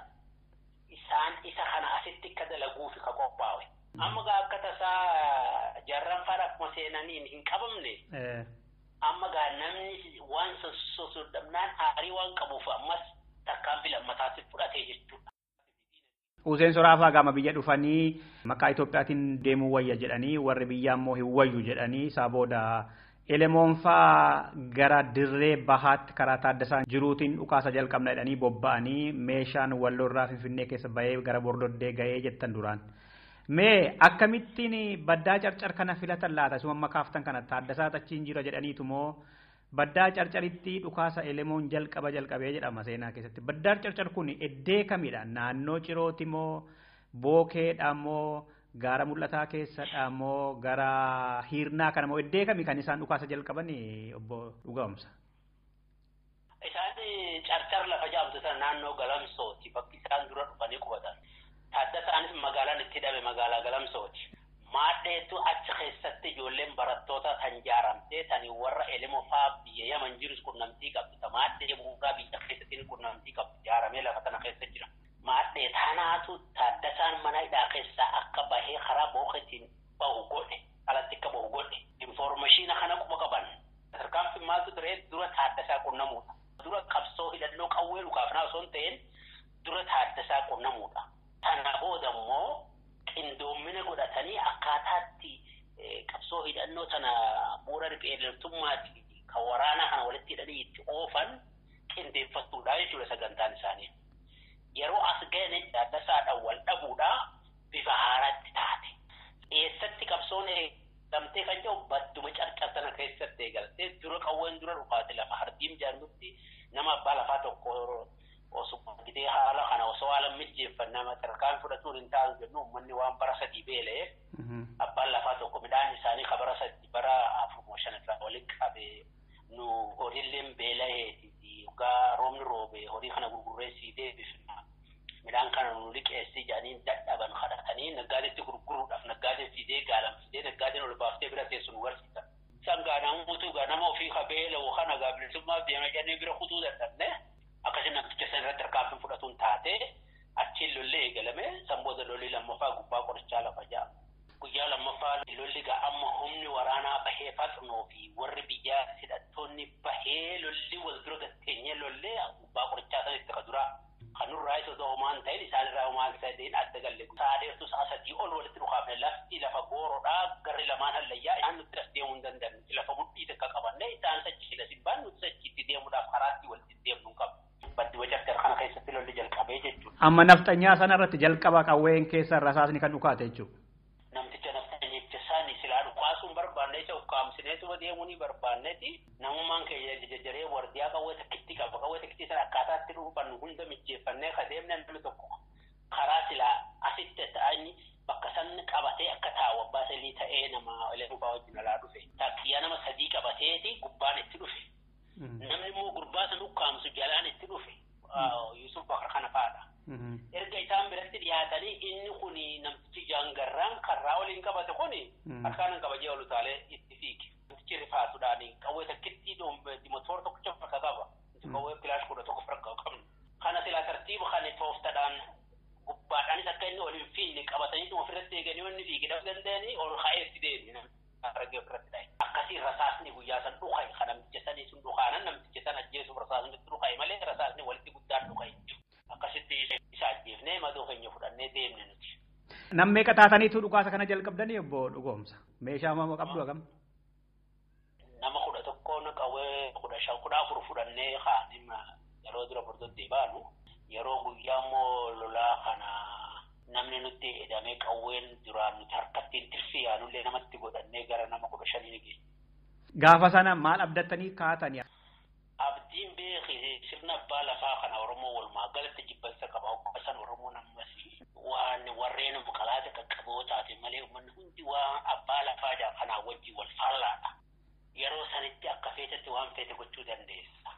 isaan isa kana asitti akka dalaguuf ka qophaa'e. Amma gaa akka tasaa jaarran faana akkuma seenaniin hin qabamne. Amma gaa namni waan sosodhamnaan aarii waan qabuuf ammas tarkaanfii lammataatti fudhatee jechuudha. Hussein Soraafaa gama biyya dhufanii maqaa Itoophiyaatiin deemuu wayya jedhanii warri biyyaa immoo hin wayyu jedhanii isaa booda Elemoon faa gara dirree bahaatti karaa Taaddasaa jiruutiin dhukaasa jalqabna jedhanii bobba'anii meeshaan Walloorraa Finfinnee keessa bahee gara Bordoddee ga'ee jettan duraan. Mee akkamittiin baddaa carcar kana filatan laata? Isuma amma kaaftan kana Taaddasaa achiin jira jedhaniitu moo baddaa carcaritti dhukaasa Elemoon jalqaba jalqabee jedhama seenaa keessatti. Baddaa carcar kun eddee kamidha? Naannoo Cirooti moo Bookeedha moo gaara mul'ataa keessadha moo gara Hiirnaa kana moo eddee kami kan isaan dhukaasa jalqaban obbo Dhugaa'umsa? Isaan carcar lafa jaamtu sana naannoo Galamsooti bakki isaan dura dhufanii qubatan. Taaddasaanis magaalaan itti hidhame magaalaa Galamsooti. Maadheetu achi keessatti ijoolleen barattoota kan jaaramtee tani warra Elemoo fa'aa biyya Yaman jirus qunnamtii qabdi. Maadhee bu'uuraa biyya keessatti qunnamtii qabdi. Jaaramee lafa kana keessa jira. Maadhee tanaatu Taaddasaan mana hidhaa keessaa akka bahee karaa booketiin bahu godhe alatti akka bahu godhe. Infoormeeshina kana quba qaban. Tarkaanfii maaltu ture dura Taaddasaa qunnamuudha. Dura qabsoo hidhannoo qawwee dhukaafnaa osoo hin ta'in dura Taaddasaa qunnamuudha. Sana booda immoo qindoomina godhatanii akkaataatti qabsoo hidhannoo tana bu'uura riphee kan waraanaa kana walitti hidhanii itti oofan qindeeffattuudha jechuudha sagantaan isaanii. Yeroo as ga'an Taaddasaadhaan wal dhabuudha bifa haaraatti taate. Eessatti qabsoon eegamtee kan jedhu badduma carcar sana keessatti eegaltee dura qawween dura dhufaate lafa hardiim jedhamutti nama abbaa lafaa tokko osoo gidee haala kana osoo haala mijeeffan nama tarkaan fudhatuun hin taatu jennu uummanni waan bara sadii beela'ee abbaan lafaa tokko midhaan isaanii ka bara sadii bara 4 5 irraa walitti qabe nu horiilleen beela'eeti dhugaa roobni roobe horii kana gurgurreessii deebifna midhaan kana nu liqeessii jedhanii dadhaban kadhatanii naggaaditti gurguruudhaaf naggaadeen fidee gaalan fidee naggaadeen ol baaftee bira teessu nu barsiisa. Isaan gaa namoota gaa nama ofii ka beela'u kana gaa bilisummaaf deema jedhanii bira kutuu dadhabne akkasii namticha san irratti tarkaanfii fudhatuun taatee achiin lollee eegalame san booda lolli lammaffaa gubbaa qorichaa lafa ja'a. Guyyaa lammaffaa lolli gaa amma humni waraanaa bahee faxnoo fi warri biyyaa hidhattoonni bahee lolli wal dura gatteenyee lollee gubbaa qorichaa sanitti ka duraa. Kan nurraa isa osoo homaan ta'in isaanirraa homaan ta'in adda galle. Saadeertu sa'a 3 ol walitti dhukaafne lafti lafa gooroodhaa garri lamaan hallayyaa isaan nutti as deemuu hin danda'an. Lafa mudhii takka qabanne isaan sachiidha sibbaan nuti sachiitti deemuudhaaf karaatti walitti deemnu hin qabnu. Baddi wacarcar kana keessatti lolli jalqabee jechuudha. Amma nafxanyaa sana irratti jalqaba qawween keessa rasaasni kan dhukaate jechuudha. Namticha nafxanyicha sani silaa dhukaasuun barbaanne isa ukkaamsineetuma deemuu ni barbaanneeti. Namummaan keenya jajjaree wardiyaa qawwee takkitti qaba. Qawwee takkitti sana akkaataatti dhuunfannu hunda mijeeffannee ka deemne namni tokko karaa silaa asitti ta'anii bakka san qabatee akka taa'u abbaa salii ta'ee nama elefaa wajjin alaa dhufe. Takkiyyaa nama 3 qabateeti gubbaan itti dhufe. Namni immoo gurbaa san ukkaamsu jalaan itti dhufe. Yusuf Bakar kana fa'aadha. Erga isaan biratti dhiyaatanii inni kun namtichi jaangarraan karraa waliin qabate kuni harkaan hin qabajee ol utaalee itti fiige. Namtichi rifaatuudhaan qawwee takkitti motora tokkicha farka qaba. Qawwee kilaash 11 farka qabnu. Kana silaa tartiiba kan tooftadhaan gubbaadhaanis akka inni ol hin fiigne qabatanii ofirratti eeganii inni fiige dhabuu danda'anii ol ka'ee itti deemne. Argee ofirratti dhahe. Akkasii rasaasni guyyaa san dhukaa'e kan namticha sanii sun dhukaanan namticha san ajjeesuuf rasaasni itti dhukaa'e malee rasaasni walitti guddaan dhukaa'e hin jiru. Akkasitti isa ajjeefnee madoo keenya fudhannee deemne nuti. Nam meeqa taataniitu dhukaasa kana jalqabdanii obbo Dhugoomsa? Meeshaa mamoo qabdu hagam? Nama 11 qawwee 15 14 fudhannee kaanima yeroo dura bordoddee baanu yeroo guyyaa immoo lolaa kana namni nutti hidhamee qawween duraan nuti harkatti hin tirfii yaanullee namatti godhannee gara nama 15 ni geesse. Gaafa sana maal abdattanii kaatanii? Abdiin beeki sirna abbaa lafaa kana Oromoo walumaa galatti jibbansa qaba. Hoggaa san Oromoon ammas waan warreen kalaata qaqqaboo taate malee uummanni hundi waan abbaa lafaa jaa kanaa wajjin wal fallaadha. Yeroo sanitti akka feetetti waan feete gochuu dandeessa.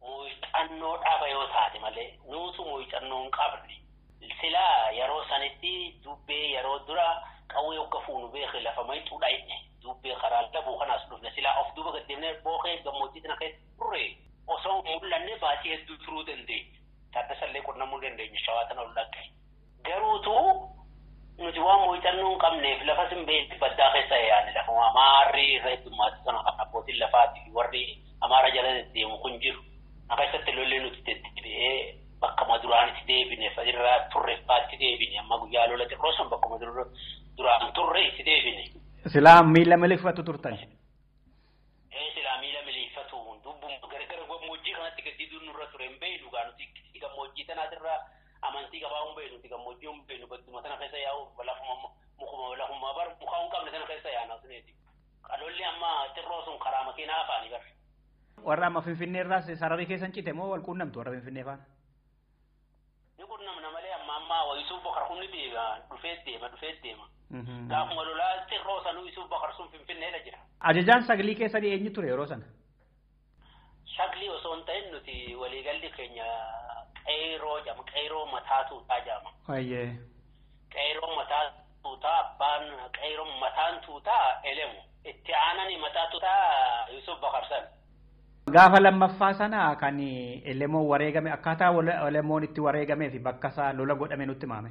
Muuxannoo dhaba yoo taate malee nuutu muuxannoo hin qabne. Silaa yeroo sanitti dubbee yeroo dura qawwee hogga fuunu beeki lafa mayxuudha inni. Dubbee karaa dhabuu kanaas dhufne silaa of duuba gaddeemnee bookee gammoojjii sana keessa turre osoo mul'anne baasii hedduu turuu dandeenya. Taaddasallee qunnamuu dandeenya shawaa tana ol dhaqqee. Garuutu nuti waan muuxannoo hin qabneef lafa sin beekne baddaa keessa yaa'ne lafa amaarri irra heddummaatu sana kan abbootiin lafaatii fi warri amaara jala deddeemu kun jiru. Akkasitti lolli nuti deddeebi'ee bakkuma duraanitti deebine irraa turre faatti deebine amma guyyaa lola xiqqoo san bakkuma duraan turre itti deebine. Silaa miila miliifatu turtan. Silaa miila miliifatu dubbuma gargar gammoojjii kanatti gadi nurra ture hin beeknu gaa nuti gammoojjii tanaatirraa amantii qabaa hin beeknu gammoojjii hin beeknu badduma tana keessa yaa'u lafuma mukuma lafuma bar mukaa hin qabne tana keessa yaa'na suneeti. Lolli amma xiqqoo sun karaa makiinaa afaanii bar. Warra amma Finfinnee irraas sararii keessan cite moo wal quunnamtu warra Finfinnee faana? Ni quunnamna malee amma amma Yusuf Bakar kun ni deema dhufee deema dhufee deema. Gaafuma lolaa xiqqoo sanuu Yusuf Bakar sun Finfinneedha jira. Ajajaan saglii keessanii eenyu ture yeroo sana? Saglii osoo hin ta'in nuti waliigalli keenya qeyroo jedhama. Qeyroo mataa tuutaa jedhama. Qeyroo mataa tuutaa abbaan qeyroo mataan tuutaa elemu. Itti aanani mataa tuutaa Yusuf Bakar san. Gaafa lammaffaa sana kan Elemoon wareegame akkaataa Elemoon itti wareegamee fi bakka isaa lola godhame nutti himame.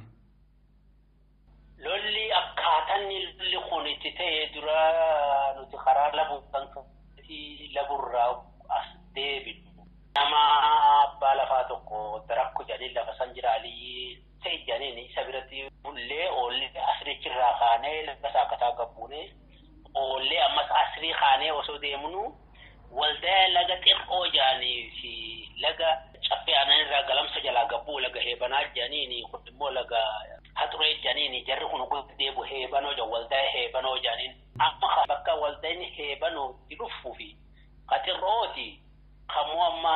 Lolli akkaataan lolli kun itti ta'e dura nuti karaa laburraa as deebinu. Nama abbaa lafaa tokko darakko jedhanii lafa san jira Aliyyi ta'e jedhaniin isa biratti bullee oollee asirichirraa kaanee lafa isaa akkataa gabbuunee oollee ammas asirii kaanee osoo deemnu waldaa laga xiqqoo jedhanii fi laga caffee aannan irraa galamsa jalaa gabbuu laga heebanaa jedhaniin kun immoo laga haxuree jedhaniin jarri kun gosa deebu heebanoo jedhu waldaa heebanoo jedhaniin amma bakka waldaan heebanoo itti dhufuu fi qaxirrooti kammoo amma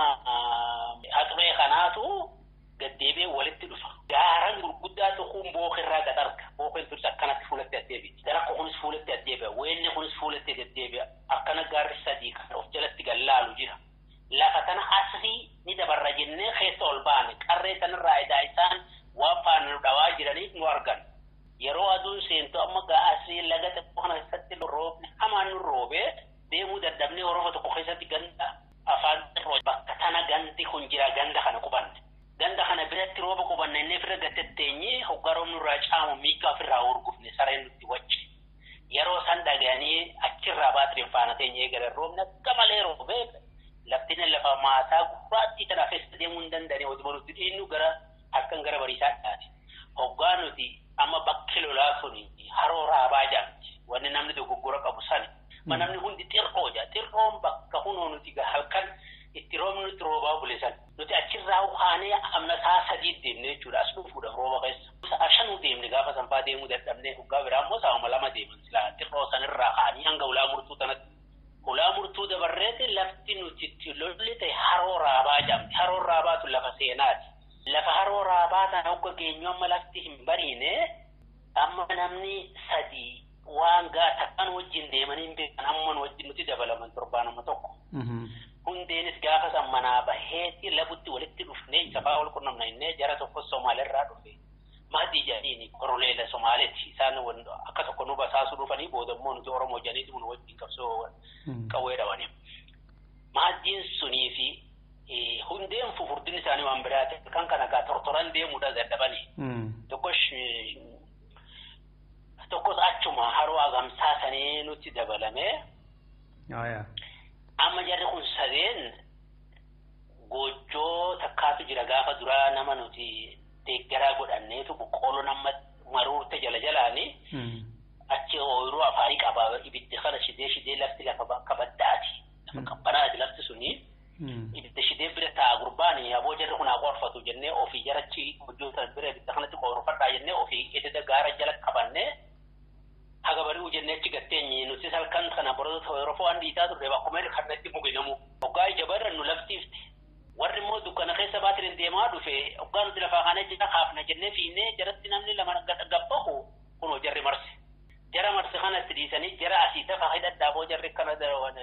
haxuree kanaatu gaddeebi'ee walitti dhufa. Gaaran gurguddaatu kun bookerraa gad arga. Bookeen turis akkanatti fuulatti addeebi'a. Darakko kunis fuulatti addeebi'a. Weenni kunis fuulatti addeebi'a. Akkana gaarri sadii kan of jalatti gallaalu jira. Lafa tana asrii ni dabarra jennee keessa ol baane qarree sanarraa edaa isaan waan faana nu dhawaa jiraniif nu argan. Yeroo aduun seentu amma gaa asrii laga xiqqoo kana keessatti roobni hamaan nu roobee deemuu dadhabnee horoofa tokko keessatti ganda afaan xirroo bakka tana gandi kun jira ganda kana qubanne. Ganda kana biratti rooba qubanne inni ofirra gatetteenye hoggaa roobni irraa caamu miigaa ofirraa hurgufne sareen nutti wacce. Yeroo san dhaga'anii achirraa baatiriin faana teenye eegalan roobni akka malee roobee laftiin lafa maasaa gurraattii tana keessa deemuu hin danda'anii oduma nuti dhiinnu gara halkan gara bariisaa dhaati. Hoggaa nuti amma bakki lolaa sun haroo raabaa jedhamti. Wanni namni dogoggora qabu sani. Ma namni hundi xirqoo jedha. Xirqoon bakka hunoo nuti halkan itti roobni nuti roobaa bule san. Nuti achirraa kaanee amna saa sadii deemne jechuudha. As dhufuudhaaf rooba keessa. Sa'a shanuu deemne gaafa sanfaa deemuu dadhabnee hoggaa biraa immoo sa'uma lama deeman silaa xirqoo sanirraa kaanii hanga ulaa murtuu tanatti. Ulaa murtuu dabarreeti lafti nuti itti lolli ta'e haroo raabaa jedhamti. Haroon raabaatu lafa seenaati. Lafa haroo raabaa tana hogga geenyu amma lafti hin bariine amma namni sadii waan takkaan wajjin deemanii hin beekan amma wajjin nuti dabalaman torbaanuma tokko. Hundeenis gaafa san manaa baheeti labutti walitti dhufnee isa fa'aa wal qunnamna innee jara tokko Somaaleerraa dhufe. Maadii jedhaniini koroneela Somaaleeti isaan akka tokko nu basaasuu dhufanii booda immoo nuti Oromoo jedhaniiti nu wajjin qabsoo qawwee dhabanii. Maaddiin sunii fi hundeen fufurdin isaanii waan biraa ta'e kan kana gaa tortoran deemuudha dadhabanii. Tokkos achuma haroo agamsaa sanii nutti dabalame. Amma jarri kun sadeen goojjoo takkaatu jira gaafa duraa nama nuti deeggaraa godhanneetu boqqooloo nama maruurte jala jalaani achi ooyiruu afaanii qaba ibiddi kana shidee shidee lafti lafa bakka baddaati lafa qabbanaati lafti suni ibidda shidee bira taa'a gurbaani aboo jarri kun haa qorfatu jennee ofii jarachi goojjoo sana bira ibidda kanatti qorfadhaa jennee ofii ededa gaara jala qabannee haga bari'uu jennee achi gatteenye nuti halkan kana baroota yeroo fo'aan dhiitaa turre bakkuma kanatti muginamu hoggaa ija barrannu laftiifti. Warri immoo dukkana keessa baatiriin deemaa dhufe hoggaa nuti lafaa kana jira kaafna jennee fiinnee jaratti namni lama gabbahu kunoo jarri marse. Jara marse kanatti dhiisanii jara asii tafa hidhadhaaboo jarri kana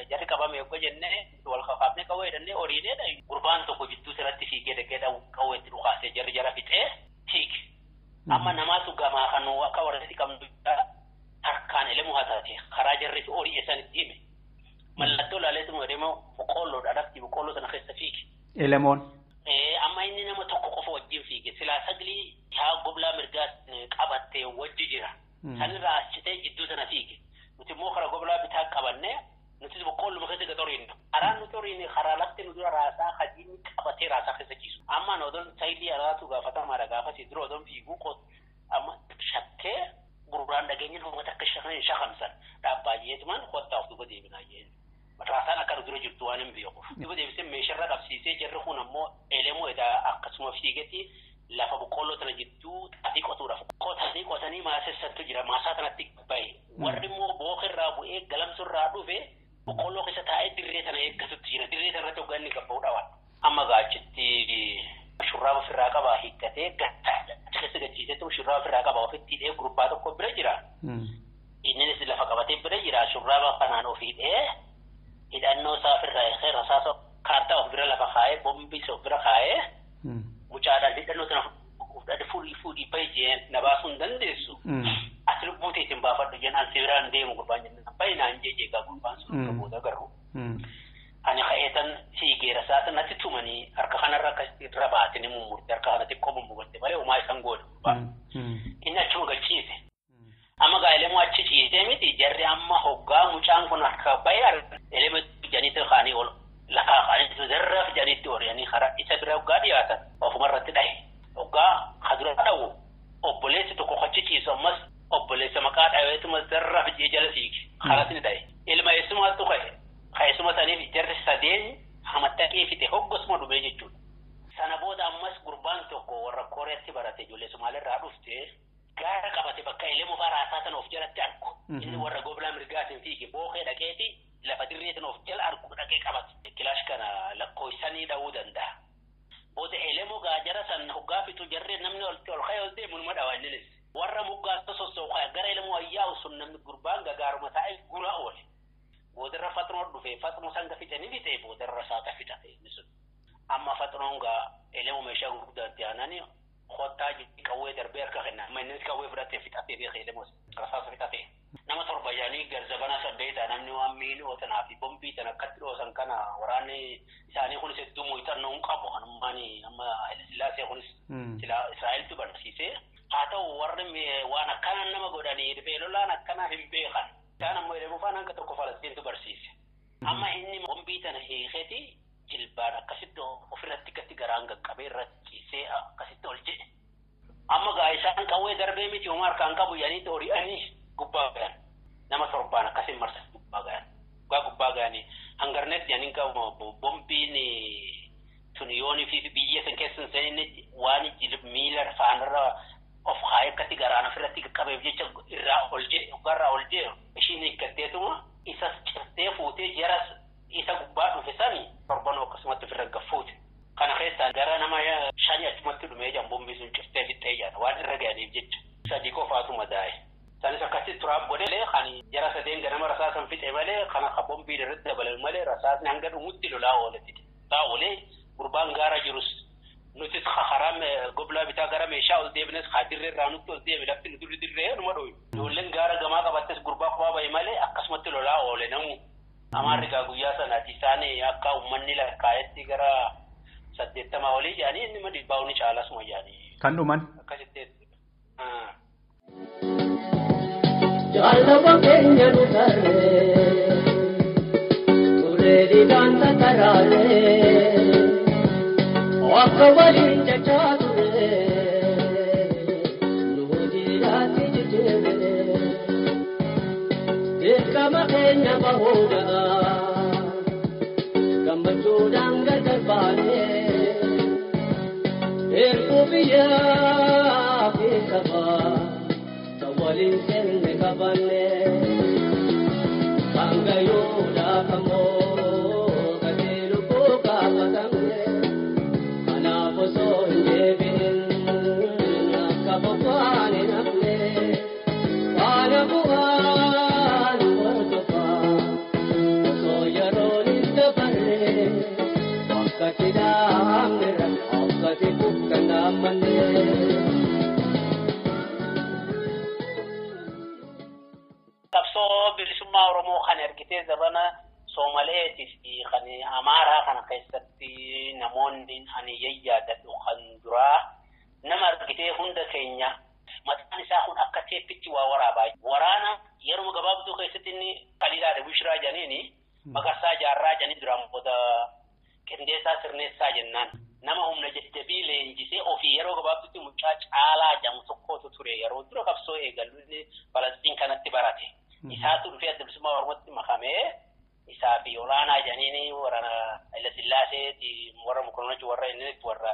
jarri qabame hogga jennee wal kafaafnee qawwee hidhannee horiineedha. Gurbaan tokko jidduu sirratti fiigee dhaqee qawwee itti dhukaasee jarri jara fixee fiige. Amma namaatu gamaa kan akka warratti qabnu harkaan elemu haa taate karaa jarri fi horii isaan itti hime. Mallattoo laaleetu deemu boqqoolloodha lafti boqqoolloo sana keessa fiige. Elemoon. Amma inni nama tokko qofa wajjin fiige silaa saglii haa goblaa mirgaa qabattee wajji jira. Sanirraa achitee jidduu sana fiige. Nuti immoo karaa goblaa bitaa qabannee nuti boqqoolluma keessa gad horiinna. Karaan nuti horiine karaa lafti nu dura raasaa hadiin qabatee raasaa keessa ciisu. Amma odoon saayilii araatu gaafatamaadha gaafasii dura odoon fiiguu amma shakkee gurguraan dhageenyaan uummata akka shakamsan dhaabbaa jeetumaan kottaa of duuba deebinaa jeen. Raasaan akka dura jirtu waan hin beekuuf. Duuba deebisee meeshaarra qabsiisee jarri kun ammoo elemoo edaa akkasuma fiigetti lafa boqqoolloo tana jidduu xaafii qotuudhaaf. Qotanii qotanii maasessattu jira maasaa tanatti bahe. Warri immoo bookerraa bu'ee galamsurraa dhufe boqqoolloo keessa taa'ee dirree tana eeggatutti jira. Dirree tana irratti hoggaa inni gabba'uu dhawan. Amma gaachitti shurraaba ofirraa qabaa hiikkatee gattaa achi keessa gachiisetti shurraaba ofirraa qabaa ofitti hidhee gurbaa tokko bira jira. Innis lafa qabatee bira jira shurraaba kanaan of hidhee hidhannoo isaa ofirraa hiikee rasaasa kaartaa of bira lafa kaa'ee bombii of bira kaa'ee mucaadhaan hidhannoo sana fudhate fuudhii fuudhii bahi jeen na baasuu hin dandeessu. Ati lubbuu teetiin baafadhu jeen an si biraan deemu gurbaan jennaan bahi naan jee jeegaa gurbaan sun akka booda garuu. Ani ka'eetan Rasaasa natti tumanii harka kanarra akkasitti irra baatanii mummurte harka kana xiqqoo mummurte malee homaa isaan godhu. Inni achuma galchiise. Amma gaa Elemoo achi ciisee miti jarri amma hoggaa mucaan kun harka bahee Elemoo janiitti kaanii ol lafaa kaanii zarraaf janiitti ori'anii karaa isa bira hoggaa dhiyaatan ofumarratti dhahe. Hoggaa kadura dhawu obboleessi tokko achi ciisu ammas obboleessa maqaa dhaweetuma zarraaf jee jala siigi karas ni dhahe. Ilma eessumaatu ka'e ka'eessuma saniif jarri sadeen hamattaqee fite hoggasuma dhumee jechuudha. Sana booda ammas gurbaan tokko warra Kooriyaatti barate ijoollee Somaaliirraa dhufte gaara qabate bakka Elemoo fa'aa raasaa sana of jalatti argu. Inni warra goblaa mirgaatiin fiige booqee dhaqeeti lafa dirreetiin of jala argu dhaqee qabate. Kilaash kana lakkoofsanii dha'uu danda'a. Booda Elemoo gaajara san hoggaa fitu jarree namni ol ka'ee ol deemu numa dhawa inninis. Warra moggaasa sossoo'u gara Elemoo ayyaa'u sun namni gurbaan gagaaruma taa'ee gura oole. Boodarra Faxinoo dhufe Faxinoo sanga fixanii fixe boodarra saata fixate inni sun. Amma Faxinoon gaa Elemoo meeshaa gurguddaatti aananii kottaa qawwee darbee harka kenna. Amma innis qawwee fudhatee fixatee beeka Elemoo rasaasa fixatee. Nama torba jaanii garzabana saddeeta namni waan miiloo tanaa fi bombii tan akkatti dhoosan kana waraanni isaanii kunis hedduu muuxannoo hin qabu. Kanummaan amma Haayilasillaasee kunis Israa'eltu barsiisee. Haa ta'u warri waan akkanaan nama godhanii dhibee lolaan akkanaa hin beekan. Isaan ammoo Elemoo faana hanga tokko Falastiintu barsiise. Amma inni bombii tana hiikeeti jilbaan akkasitti ofirratti gatti garaan qaqqabee irra ciisee akkasitti ol jedhe. Amma gaa isaan qawwee darbee miti homaa harkaan qabu jedhanii hori'anii gubbaa gahan. Nama torbaan akkasiin marsan gubbaa gahan. Gubbaa gahanii hangarneet jedhanii qabu bombiin tun yoonii fi biyya san keessa hin seeninne waan miila faanarra of haayee akkatti garaan ofirratti qaqqabeef jecha irraa ol jedhe hoggaarraa ol jedhe ishiin hiikkatteetuma isas cirtee fuutee jaras isa gubbaa dhufe sani torbanuu akkasumatti ofirra gaffuute. Kana keessaa gara nama shani achumatti dhumee jiran bombii sun cirtee fixxee jiran waan irra ga'aniif jecha. Sadii qofaatu madaa'e. Sanis akkasitti turaaf godhe kan jara sadeen ganama rasaasan fixe malee kan akka bombii irratti dabalan malee rasaasni hanga dhumutti lolaa ooletti. Lolaa oolee gurbaan gaara jirus nutis karaa goblaa bitaa gara meeshaa ol deebines dirree irraa nutti ol deebe lafti nu durri dirree numa dhoyu. Ijoolleen gaara gamaa qabattes gurbaa kophaa bahe malee akkasumatti lolaa oole namu. Amaarri gaa guyyaa sanaati isaan akka uummanni lakkaa'etti gara 80 olii jedhanii inni dhibbaa ni caalasuma jedhanii. Kan dhuman. Akkasitti. Jaalala keenya nu tarree turee didaan tataraalee akka waliin jechaa turee nu hojiidhaatti jijjiirree dirqama keenya bahuudha gammachuudhaan gargar baanee erguu biyyaa fi sabaa. Waliin seenne qabanne kangayoodhaaf ammoo gatii lubbuu gaafatamne kanaaf osoo hin deebi'in akka bobba'an hin hafne faana bu'aan hordofaa osoo yeroon hin dabarre wakkati dhaabnerra wakkati bukkan dhaabmanne. Qabsoo bilisummaa Oromoo kan ergitee zabana Soomaleetii fi kan Amaaraa kana keessatti namoonni ani yayyaadadhu kan duraa nama argitee hunda keenya mataan isaa kun akka teeppitti waa waraabaa. Waraana yeroo gabaabduu keessatti inni Qaliilaa Bushiraa jedhaniini Maqarsaa Jaarraa jedhanii duraan booda Qindeessaa Sirneessaa jennaan. Nama humna jajjabii leenjisee ofii yeroo gabaabduutti mucaa caalaa jedhamu tokkotu ture yeroo dura qabsoo eegallu inni Falastiin kanatti barate. Isaatu dhufee adda bilisummaa Oromootti makamee isaa fi olaanaa jedhaniini warra Hayilasillaasee warra Mokonnochi warra inni warra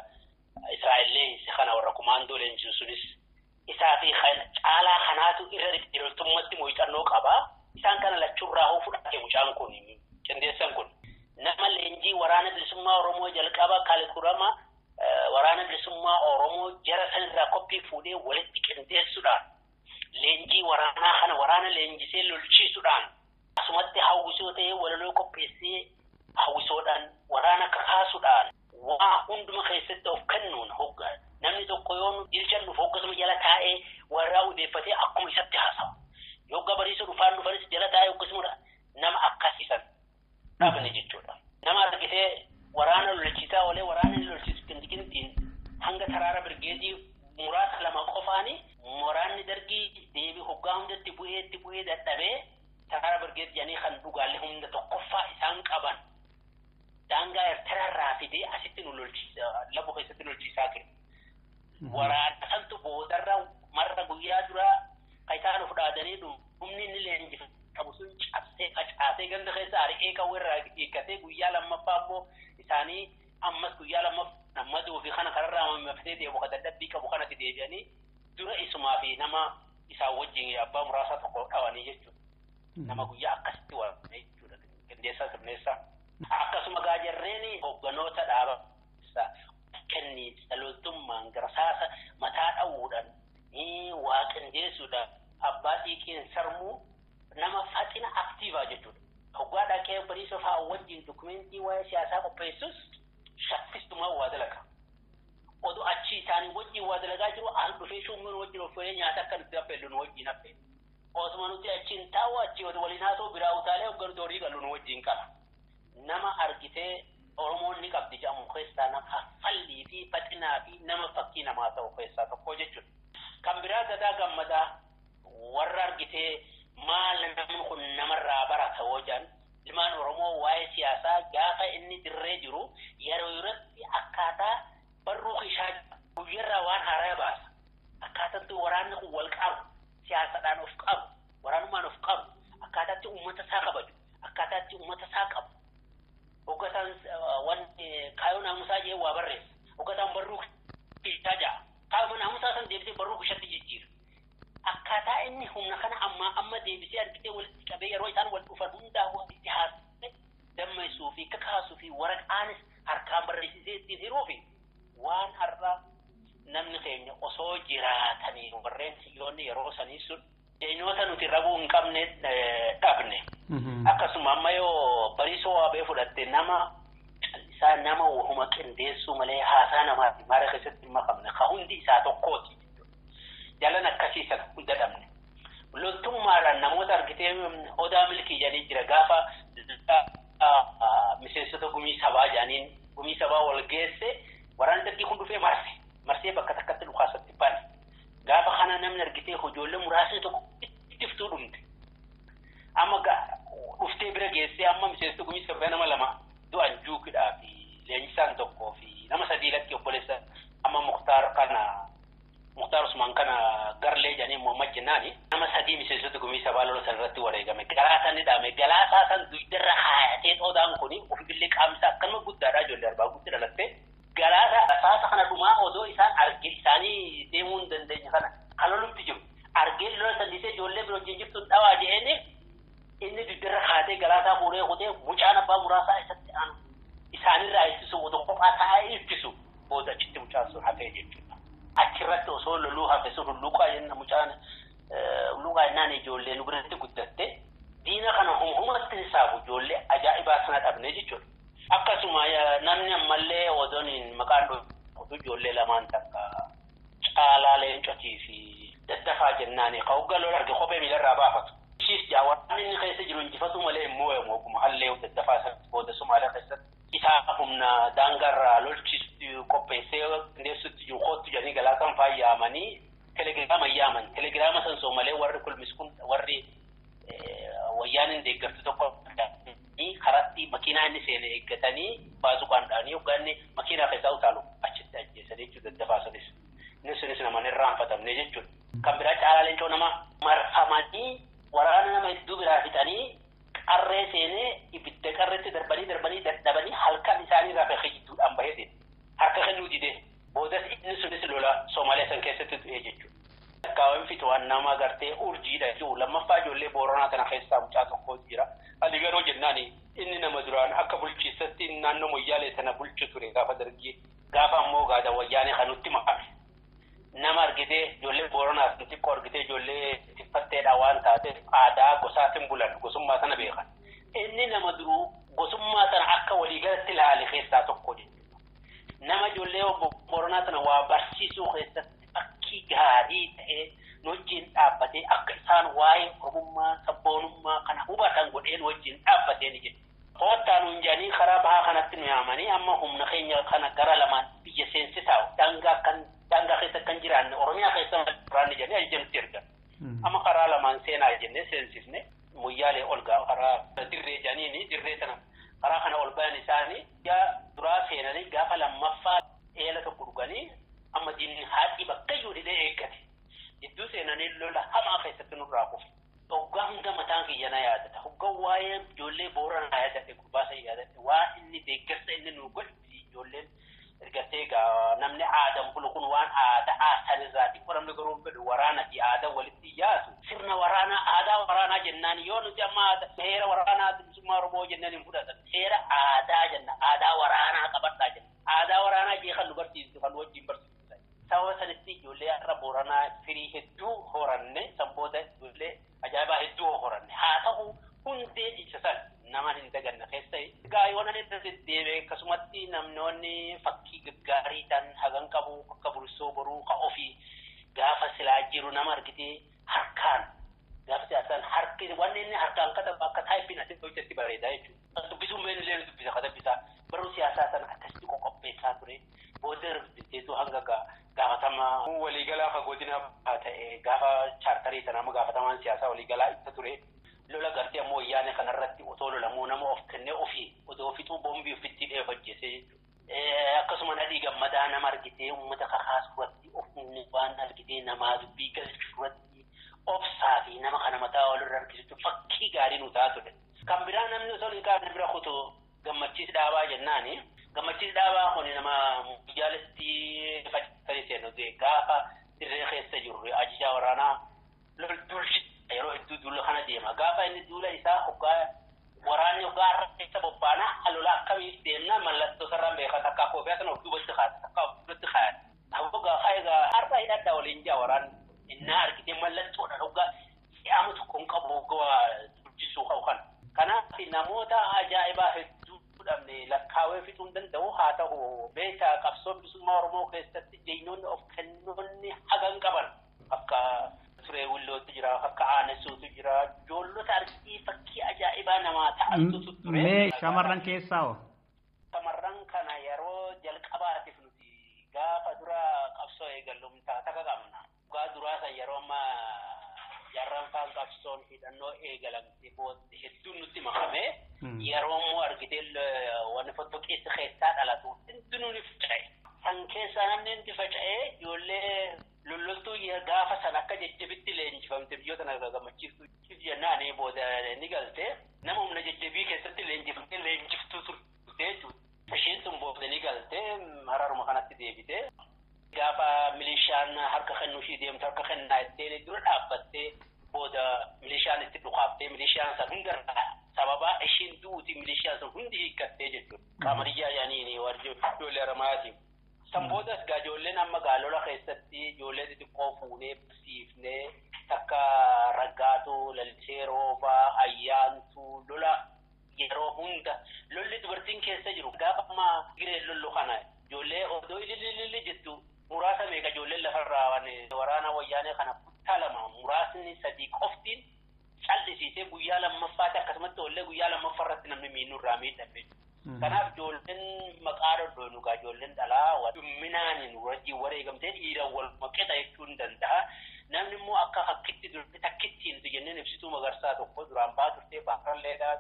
Israa'el leenjise kana warra kumaandoo leenjisu sunis isaa fi caalaa kanaatu irra loltummaatti muuxannoo qaba. Isaan kana lachuurraa hoo fudhate mucaan kun qindeessan kun. Nama leenjii waraana bilisummaa Oromoo jalqaba kalikurama waraana bilisummaa Oromoo jara sanirraa koppii fuudhee walitti qindeessuudhaan leenjii waraanaa kana waraana leenjisee lolchiisuudhaan asumatti hawwisoo ta'ee walaloo qopheessee hawwisoodhaan waraana kakaasuudhaan waa hunduma keessatti of kennuun hoggaa namni tokko yoo jilchannuuf hoggasuma jala taa'ee warraa odeeffatee akkuma isatti haasawa. Yogga bariisoo dhufaan dhufanis jala taa'ee hoggasuma nama akkasiisan dhabne jechuudha. Nama argitee waraana Dargii deebii hoggaa hundatti bu'ee itti bu'ee dadhabee Sakaara Birgeet jedhanii kan dhugaalee humna tokkoffaa isaan qaban daangaa Eertiraarraa fidee asitti nu lolchiisa, lafa keessatti lolchiisaa ture. Waraana santu boodarra marra guyyaa duraa kan isaan of dhaadanii humni inni leenjifa qabu sun cabsee facaasee ganda keessa ari'ee qawweerraa hiikkatee guyyaa lammaffaa immoo isaanii ammas guyyaa lammaffaa nammaduu fi kana kararraa mammaftee deemu kan dadhabbii qabu kanatti deebi'anii dura isumaa fi nama isaan wajjin abbaa muraasaa tokko dhabanii jechuudha. Nama guyyaa akkasitti waraabame jechuudha. Qindeessaa sirneessaa. Akkasuma gaajarreen hogganoota dhaaba kenniinsa loltummaan garsaasa mataa dha'uudhaan waa qindeessuudhaan abbaa xiiqiin sarmuu nama faxina aktiivaa jechuudha. Hoggaa dhaqee bariisoo fa'aa wajjin dokumentii waa'ee siyaasaa qopheessus shaffistumaa waa dalaga. Oduu achi isaanii wajjin waa dalagaa jiru as dhufee shummiin wajjin of nyaata akka nuti affeellu nu wajjin affeellu. Osuma nuti achiin taa'u achi oduu waliin haasa'u biraa utaalee hoggantu horii galu nu wajjin qaba. Nama argitee Oromoon ni qabdi jedhamu keessaa nama faffallii fi faxinaa fi nama fakkii namaa ta'u keessaa tokko jechuudha. Kan biraa Gadaa Gammadaa warra argitee maal namni kun namarraa barata hoo jedhan ilmaan Oromoo waa'ee siyaasaa gaafa inni dirree jiru yeroo yerootti akkaataa barruu kishaa guyyarraa waan haaraa baasa. Akkaataatti waraanni kun wal qabu, siyaasadhaan of qabu, waraanummaan of qabu, akkaataatti uummata isaa kabaju, akkaataatti uummata isaa qabu. Hoggataan waan kaayoo naamusaa jee waa barreessa. Hoggataan barruu kishaa ja'a. Kaayoo naamusaa san deebisee barruu kishatti jijjiira. Akkaataa inni humna kana ammaa amma deebisee argitee walitti qabee yeroo isaan wal dhufan hundaa itti haasa'e dammaisuu fi kakaasuu fi waraqaanis harkaan barreessisee ittiin hiruu fi waan har'a namni keenya osoo jiraatanii warreen xiyyoonni yeroo sanii sun eenyota nuti rabuu hin qabne dhabne. Akkasuma amma yoo bariisoo waabee fudhatte nama callisaa nama wahuma qindeessuu malee haasaa namaati maara keessatti hin makamne ka hundi isaa tokkooti. Jalan akkasii sana hunda dhabne. Loltummaadhaan namoota argitee Odaa Milkii jedhanii jira gaafa miseensota gumii sabaa jedhaniin gumii sabaa wal geesse waraanni dargii kun dhufee marse marsee bakka takkatti dhukaasatti bane. Gaafa kana namni argitee ijoollee muraasni tokko ittiftuu dhumte. Amma dhuftee bira geessee amma miseensota gumii sabaa nama lama du'an juukidhaa fi leenjisaan tokkoo fi nama sadii lakki obboleessa amma Muktaar kana Muktaar Usmaan kana garlee jedhanii Muhammad jennaani nama sadii miseensota gumii sabaa lola san irratti wareegame. Galaasaa ni dhaame. Galaasaa san dugdarra haayatee Odaan kuni ofiillee qaamsaa akkanuma guddaadha ijoollee arbaa guutti dhalattee. Galaasaa rasaasa kana dhumaa odoo isaan arge isaanii deemuu hin dandeenye kana kan lolutti jiru. Argee lola san dhiisee ijoollee biroo wajjin jirtu dhawaa jedheeni inni dugdarra haatee galaasaa fuudhee kutee mucaan abbaa muraasaa isatti aanu isaanirraa ittisu odoo kophaa taa'ee ittisu booda achitti mucaan sun hafee jechuudha. Achirratti osoo loluu hafe sun hulluuqaa jenna mucaan hulluuqaa jennaan ijoollee nu biratti guddatte diina kana humnatti hisaabu ijoollee ajaa'ibaa sana dhabne jechuudha. Akkasuma namni ammallee odoon maqaan dhufu ijoollee lamaan takka Caalaa Leencotii fi Daddafaa jennaani ka hoggaa lola arge kophee miilarraa baafatu. Ishiis jaawwan inni keessa jiru injifatu malee immoo yommuu hallee Daddafaa sana booda Sumaalee keessatti isaa humna daangaarraa lolchiisu qopheessee qindeessutti jiru kootu jedhanii galaasaan faayyaamanii telegiraama yaaman. Telegiraama san soomalee warri kulmis kun warri wayyaan deeggartu tokko karatti makiinaa inni seene eeggatanii baasuqaan dha'anii hoggaa inni makiinaa keessaa utaalu achitti ajjeesanii jechuudha Daddafaa sanis. Inni sunis nama hin irraanfatamne jechuudha. Kan biraa Caalaa Leencoo nama marfamanii waraana nama hedduu biraa fixanii qarree seenee ibidda qarreetti darbanii darbanii dadhabanii halkan isaanii rafee jidduudhaan bahee deeme. Harka kennuu didee boodas inni sunis lola Soomaaliyaa san keessatti du'ee jechuudha. Lakkaawwan fixuwaan nama gartee urjiidha jechuudha. Lammaffaa ijoollee Booranaa kana keessaa mucaa tokkotu jira. Ali garuu jennaan inni nama duraan akka bulchiisatti naannoo Moyyaalee sana bulchu ture gaafa dargii gaafa ammoo gaada wayyaanee kan nutti makame. Nama argitee ijoollee Booranaa sun xiqqoo argitee ijoollee tiffatteedha waan taateef aadaa gosaatiin bulan gosummaa sana beekan. Inni nama duruu gosummaa sana akka waliigalatti ilaale keessaa tokko jechuudha. Nama ijoollee Booranaa sana waa barsiisuu keessatti fakkii gaarii ta'ee nu wajjin dhaabbatee akka isaan waa'ee Oromummaa sabboonummaa kana hubatan godhee nu wajjin dhaabbatee ni jedhu. Koottaa nuun jedhanii karaa bahaa kanatti nu yaamanii amma humna keenya kana gara lamaan biyya seensisaa daangaa kan daangaa keessa kan jiraanne Oromiyaa keessa jiraanne jedhanii ajajamti ergan. Qaamaan seenaa jennee seensifne Moyyaalee ol gaa karaa dirree janiini dirree sana karaa kana ol bayan isaanii yaa duraa seenanii gaafa lammaffaa eela tokko dhuganii amma diinni haadhi bakkayyuu dhidhee eeggate. Jidduu seenanii lola hamaa keessatti nurraa kufe. Hoggaa hunda mataan kiyya na yaadata. Hoggaa waa'ee ijoollee Booranaa yaadadhe, gurbaa san yaadadhe, waa inni deeggarsa inni nu godhe ijoolleen ergatee egaa namni aadaan bulu kun waan aadaa sanirraa xiqqoo namni garuu fedhu waraana fi aadaa walitti yaatu. Sirna waraanaa aadaa waraanaa jennaan yoo nuti amma heera waraanaa bilisummaa Oromoo jennaan hin fudhatan. Heera aadaa jenna, aadaa waraanaa qabadhaa jenna. Aadaa waraanaa jee kan nu barsiisu kan nu wajjin barsiisu. Sababa sanitti ijoollee har'a Booranaa firii hedduu horanne, sanboota ijoollee ajaa'ibaa hedduu horanne. Haa ta'u hundee isa san nama hin daganne keessa. Egaa yoo namni irra deddeebi'e akkasumatti namoonni fakkii gaggaarii ta'an hagan qabu akka Bursoo Boruu ka ofii gaafa silaa jiru nama argitee harkaan gaafa siyaasaan harki wanni inni harkaan katabu akka taayippiin asitti hojjetti bareeda jechuudha. Dubbisuun beellee dubbisa katabbisaa baruu siyaasaa sana akkasitti qoqopheessaa ture. Booda dubbiteetu hanga gaafatama waliigalaa ka godina ta'e gaafa chaartarii sana amma gaafatamaan siyaasaa waliigalaa itti ture. Lola gartee ammoo wayyaane kanarratti otoo lolamuu nama of kennee ofii otoo fixuu boombii ofitti dhee hojjese jechuudha. Akkasuma Nadhii Gammadaa nama argitee uummata kakaasuu irratti of waan argitee namaa dubbii galchuu irratti obsaa fi nama kana mataa walirra harkisutti fakkii gaarii nu taatudha. Kan biraa namni osoo hin kaafne bira kutu Gammachiis Dhaabaa jennaani. Gammachiis Dhaabaa kun nama jaalatti faca'anii seenu gaafa dirree keessa jiru ajajaa waraanaa loltuulchi yeroo hedduu duula kana deema. Gaafa inni duula isaa hoggaa waraanni hoggaa har'a keessa bobbaana lola akkamiif deemna mallattoo sararaan beekaa takkaa koofee sana of duubatti kaasa takkaa of duubatti kaasa. Hoggaa egaa har'a hidhadhaa waliin jaa waraanni innaa argitee mallattoodhaan hoggaa si'aama tokko hin qabu hoggaa dubbisuu qabu kana. Kanaaf namoota ajaa'ibaa hedduu dhabne lakkaawee fixuu hin danda'u. Haa ta'u beekaa qabsoo bilisummaa Oromoo keessatti jeynoonni of kennoonni hagan qaban akka Turee Willootu jira, akka Aanessuutu jira, ijoollota argitee fakkii ajaa'ibaa namaa ta'antu ture. Mee shamarran keessaa hoo? Shamarran kana yeroo jalqabaatiif nuti gaafa dura qabsoo eegallu takka qabna. Dhugaa duraa san yeroo ammaa jarran faan qabsoon hidhannoo eegalamte booddee hedduun nutti makame yeroo immoo argitee wanni fottoqiissi keessaa dhalatu hundinuu ni faca'e. San keessaa namni hundi faca'ee ijoollee lolloltuu gaafa san akka jajjabitti leenjifamte biyyoota na gammachiiftu jennaan booda ni galte nama humna jajjabii keessatti leenjifamte leenjiftuu turte jechuudha. Isheen sun booda ni galte hararuma kanatti deebite. Gaafa milishaan harka kennuu ishii deemtu harka kennaa jettee dura dhaabbattee booda milishaan itti dhukaaftee milishaan san hundarraa sababa ishiin du'uuti milishaan sun hundi hiikkattee jechuudha. Qaamariyyaa yaaniin warri ijoollee Haramaayaati. San boodas gaa ijoolleen amma gaa lola keessatti ijoollee xixiqqoo fuunee barsiifnee takka Raggaatu, Lalisee Roobaa, Ayyaantuu lola yeroo hunda lolli dubartiin keessa jiru gaafa ammaa gireen lollu kana ijoollee odoo ilililili jettu muraasa meeqa ijoolleen lafarraa waraana wayyaanee kana kuttaa lama muraasni sadii qoftiin callisiisee guyyaa lammaffaatti akkasumatti oollee guyyaa lammaffaa irratti namni miidhurraa miidhame. Kanaaf ijoolleen maqaa dhodhoonu gaa ijoolleen dhalaa dhumminaaniin wajjin wareegamtee dhiiraan wal maqexa jechuu hin danda'a. Namni immoo akka fakkitti durte takkittiin jenneen Ibsituu Magarsaa tokko duraan baa turtee baaralleedhaa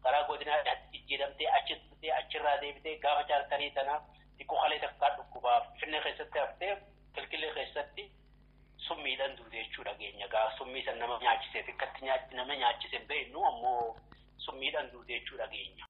karaa godinaa jijjiiramtee achi turtee achirraa deebitee gaafa chaartarii sana xiqqoo kalee takkaa dhukkubaaf Finfinnee keessatti haftee Kilkilee keessatti summiidhaan duute jechuudha geenya. Gaafa summii san nama nyaachisee xiqqatti nama nyaachise hin beeknu ammoo summiidhaan duute jechuudha geenya.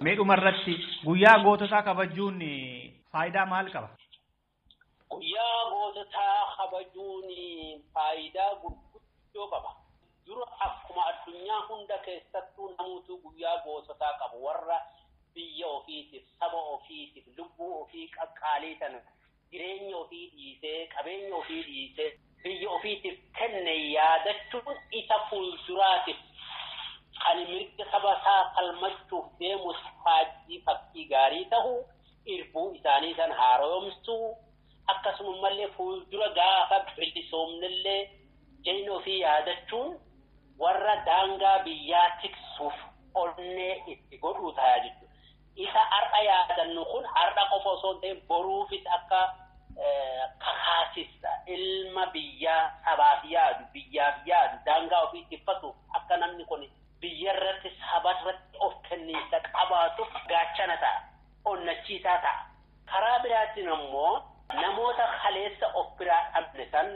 Mee dhumarratti guyyaa goototaa kabajuun faayidaa maal qaba? Guyyaa goototaa kabajuun faayidaa gurguddoo qaba. Dura akkuma addunyaa hunda keessattuu namoota guyyaa goototaa qabu warra Biyya ofiitiif, saba ofiitiif, lubbuu ofii qaqqaalii sana jireenya ofii dhiisee, qabeenya ofii dhiisee biyya ofiitiif kenne yaadachuun isa fuulduraatiif kan mirga saba isaa falmachuuf deemu faajjii fakkii gaarii ta'u irbuu isaanii san haaromsuu akkasumallee fuuldura gaafa bilisoomnillee jireenya ofii yaadachuun warra daangaa biyyaa tiksuuf onnee itti godhuu ta'a jechuudha. Isa har'a yaadannu kun har'a qofa osoo hin ta'in boruufis akka kakaasisa ilma biyyaa sabaaf yaadu biyyaaf yaadu daangaa ofii tiffatuuf akka namni kun biyya irratti saba irratti of kenniinsa qabaatuuf gaachana ta'a onnachiisaa ta'a. Karaa biraatiin ammoo namoota kaleessa of biraa dhabne san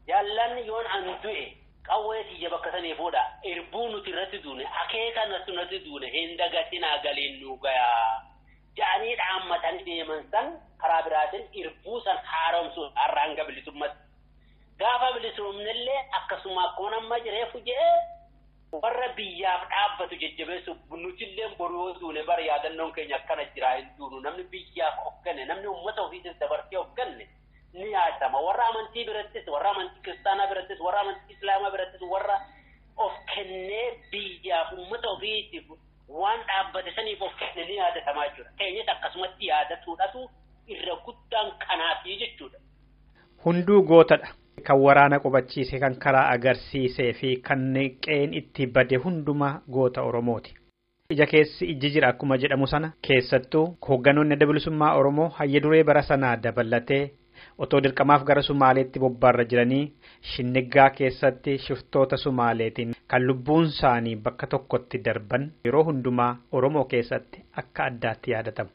jaallanni yoon an du'e qawwee tiyya bakka sanii fuudha irbuu nuti irratti duune akeeka nuti irratti duune hin dagatinaa galiin nu gayaa ja'anii dhaammatanii deeman san karaa biraatiin irbuu san haaromsuun har'a hanga bilisummaatti. Gaafa bilisumnillee akkasuma akkuma amma jireefu je'ee warra biyyaaf dhaabbatu jajjabeessuuf nutillee boruu yoo duune bara yaadannoon keenya akkana jira hin duunu namni biyyaaf of kenne namni uummata ofiitis dabarsee of kenne ni yaadatama. Warra amantii birattis, warra amantii kiristaanaa birattis, warra amantii islaamaa birattis, warra of kennee biyyaaf uummata ofiitiif waan dhaabbate saniif of kenne ni yaadatamaa jechuudha. Keenyas akkasumatti yaadatuudhatu irra guddaan kanaafii jechuudha. Hunduu gootadha. Kan waraana qubachiise, kan karaa agarsiisee fi kan qeen itti bade hundumaa goota Oromooti. Ija keessi ijji jira akkuma jedhamu sana keessattuu hoogganoonni adda bilisummaa Oromoo hayya duree bara sanaa dabalatee otoo dirqamaaf gara Sumaaleetti bobbaarra jiranii Shinniggaa keessatti shiftoota Sumaaleetiin kan lubbuun isaanii bakka tokkotti darban yeroo hundumaa Oromoo keessatti akka addaatti yaadatamu.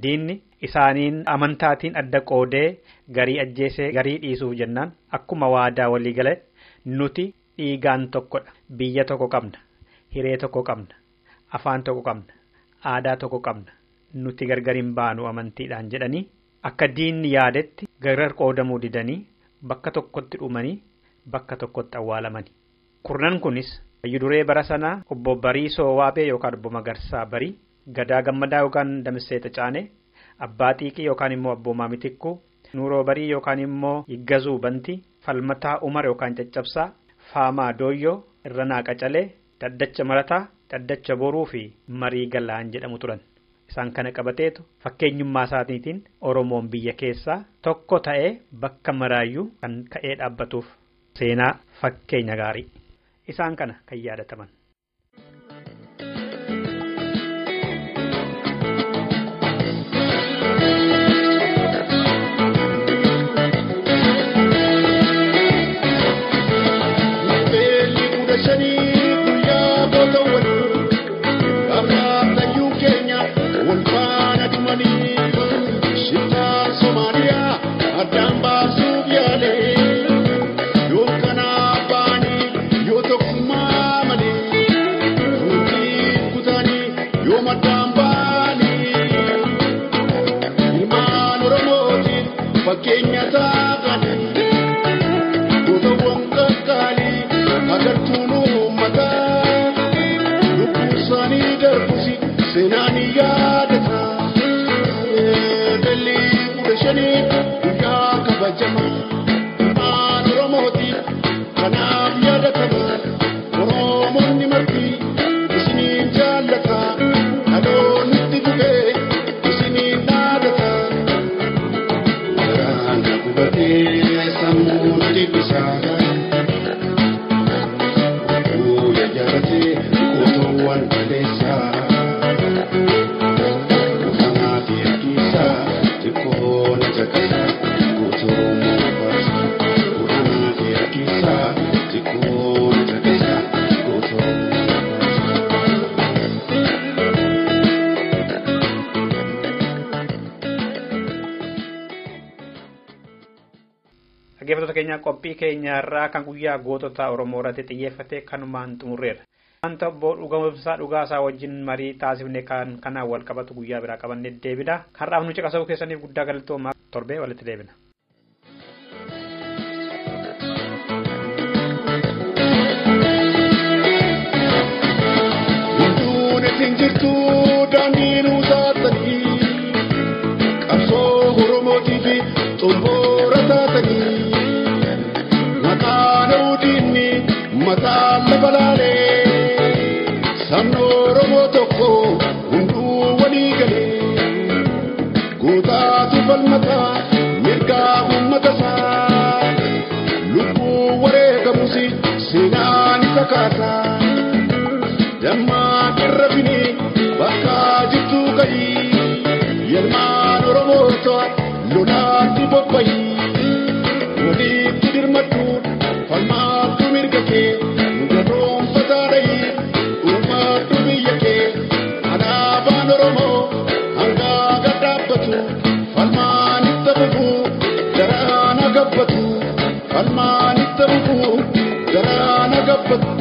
Diinni isaaniin amantaatiin adda qoodee garii ajjeesee garii dhiisuuf jennaan akkuma waadaa walii gale nuti dhiigaan tokkodha. Biyya tokko qabna, hiree tokko qabna, afaan tokko qabna, aadaa tokko qabna, nuti gargar hin baanu amantiidhaan jedhanii akka diinni yaadetti gargar qoodamuu didanii bakka tokkotti dhumanii bakka tokkotti awwaalamani. Kurnan kunis hayyuduree bara sanaa obbo Bariisoo Waabee yookaan obbo Magarsaa Barii, Gadaa Gammadaa yookaan Damissee Tacaanee, Abbaa Xiiqii yookaan immoo Abboomaa Mitikkuu, Nuuroo Barii yookaan immoo Yiggazuu Bantii, Falmataa Umar yookaan Caccabsaa, Faamaa Dooyyoo, Irranaa Qacalee, Daddacha Marataa, Daddacha Boruu fi Marii Galaan jedhamu turan. Isaan kana qabateetu fakkeenyummaa isaaniitiin Oromoon biyya keessaa tokko ta'ee bakka maraayyuu kan ka'ee dhaabbatuuf seenaa fakkeenya gaarii. Isaan kana kan yaadataman. Beelli 15 guyyaa gootawwan Gaafatayyuu keenya wal faana dhumanii shiftaa Somaaliyaa addaan baasuuf yaalee yoo kanaa baanii yoo tokkummaa malee nuti kutaanii yoo maddaan baanii ilmaan Oromooti fakkeenya taatanii. Gootawwan qaqqaalii agartuun uummataa lubbuu isaanii darbus seenaan ni yaadata. Beelli 15 guyyaa kabajama ilmaan Oromooti kanaaf yaadatama. Oromoonni marti isiniin jaallata dhaloonni dhufee isiniin dhaadata. Garaan gubatee sammuun dhiphisaa. Guya jaalatee gootoowwan baleessaa. Kanaa fi harkisaa xiqqoo na caqasaa gootoo moofaasa. Kanaa fi harkisaa xiqqoo na caqasaa gootoo moofaasa. Dhaggeeffattoota keenya qophii keenya irraa kan guyyaa gootota Oromoo irratti xiyyeeffate kanumaan xumurreerra. Wanta obbo Dhugaamsaa Dhugaasaa wajjin marii taasifne kan kanaan wal qabatu guyyaa biraa qabannee deebina. Har'aaf nu caqasuu keessaniif guddaa galatoomaa torbee walitti deebina. Hunduun isin jirtu daandii. Gootaatu falmataa mirgaa uummata isaa. Lubbuu wareegamusi seenaan isa kaasaa. Dammaa irra finii bakka jirtu gahii. Yelmaan Oromoota lolaatti bobbahii. Walitti dirmadhuun falmaatu mirga kee. Garoonfataa dhahii uummatu biyya kee. Alaabaan Oromoo hangaa gad dhaabbatu. Falmaan itti fufuu daraana gabbatu. Falmaan itti fufuu daraana gabbatu.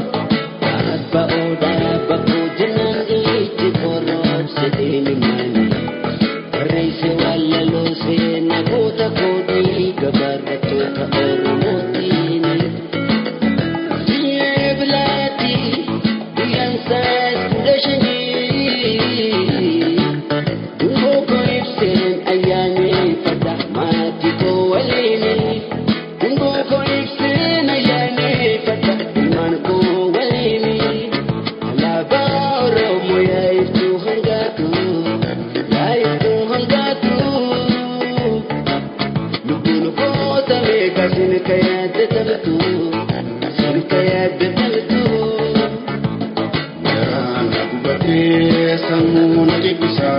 Garaan na gubatee sammuu na dhiphisa.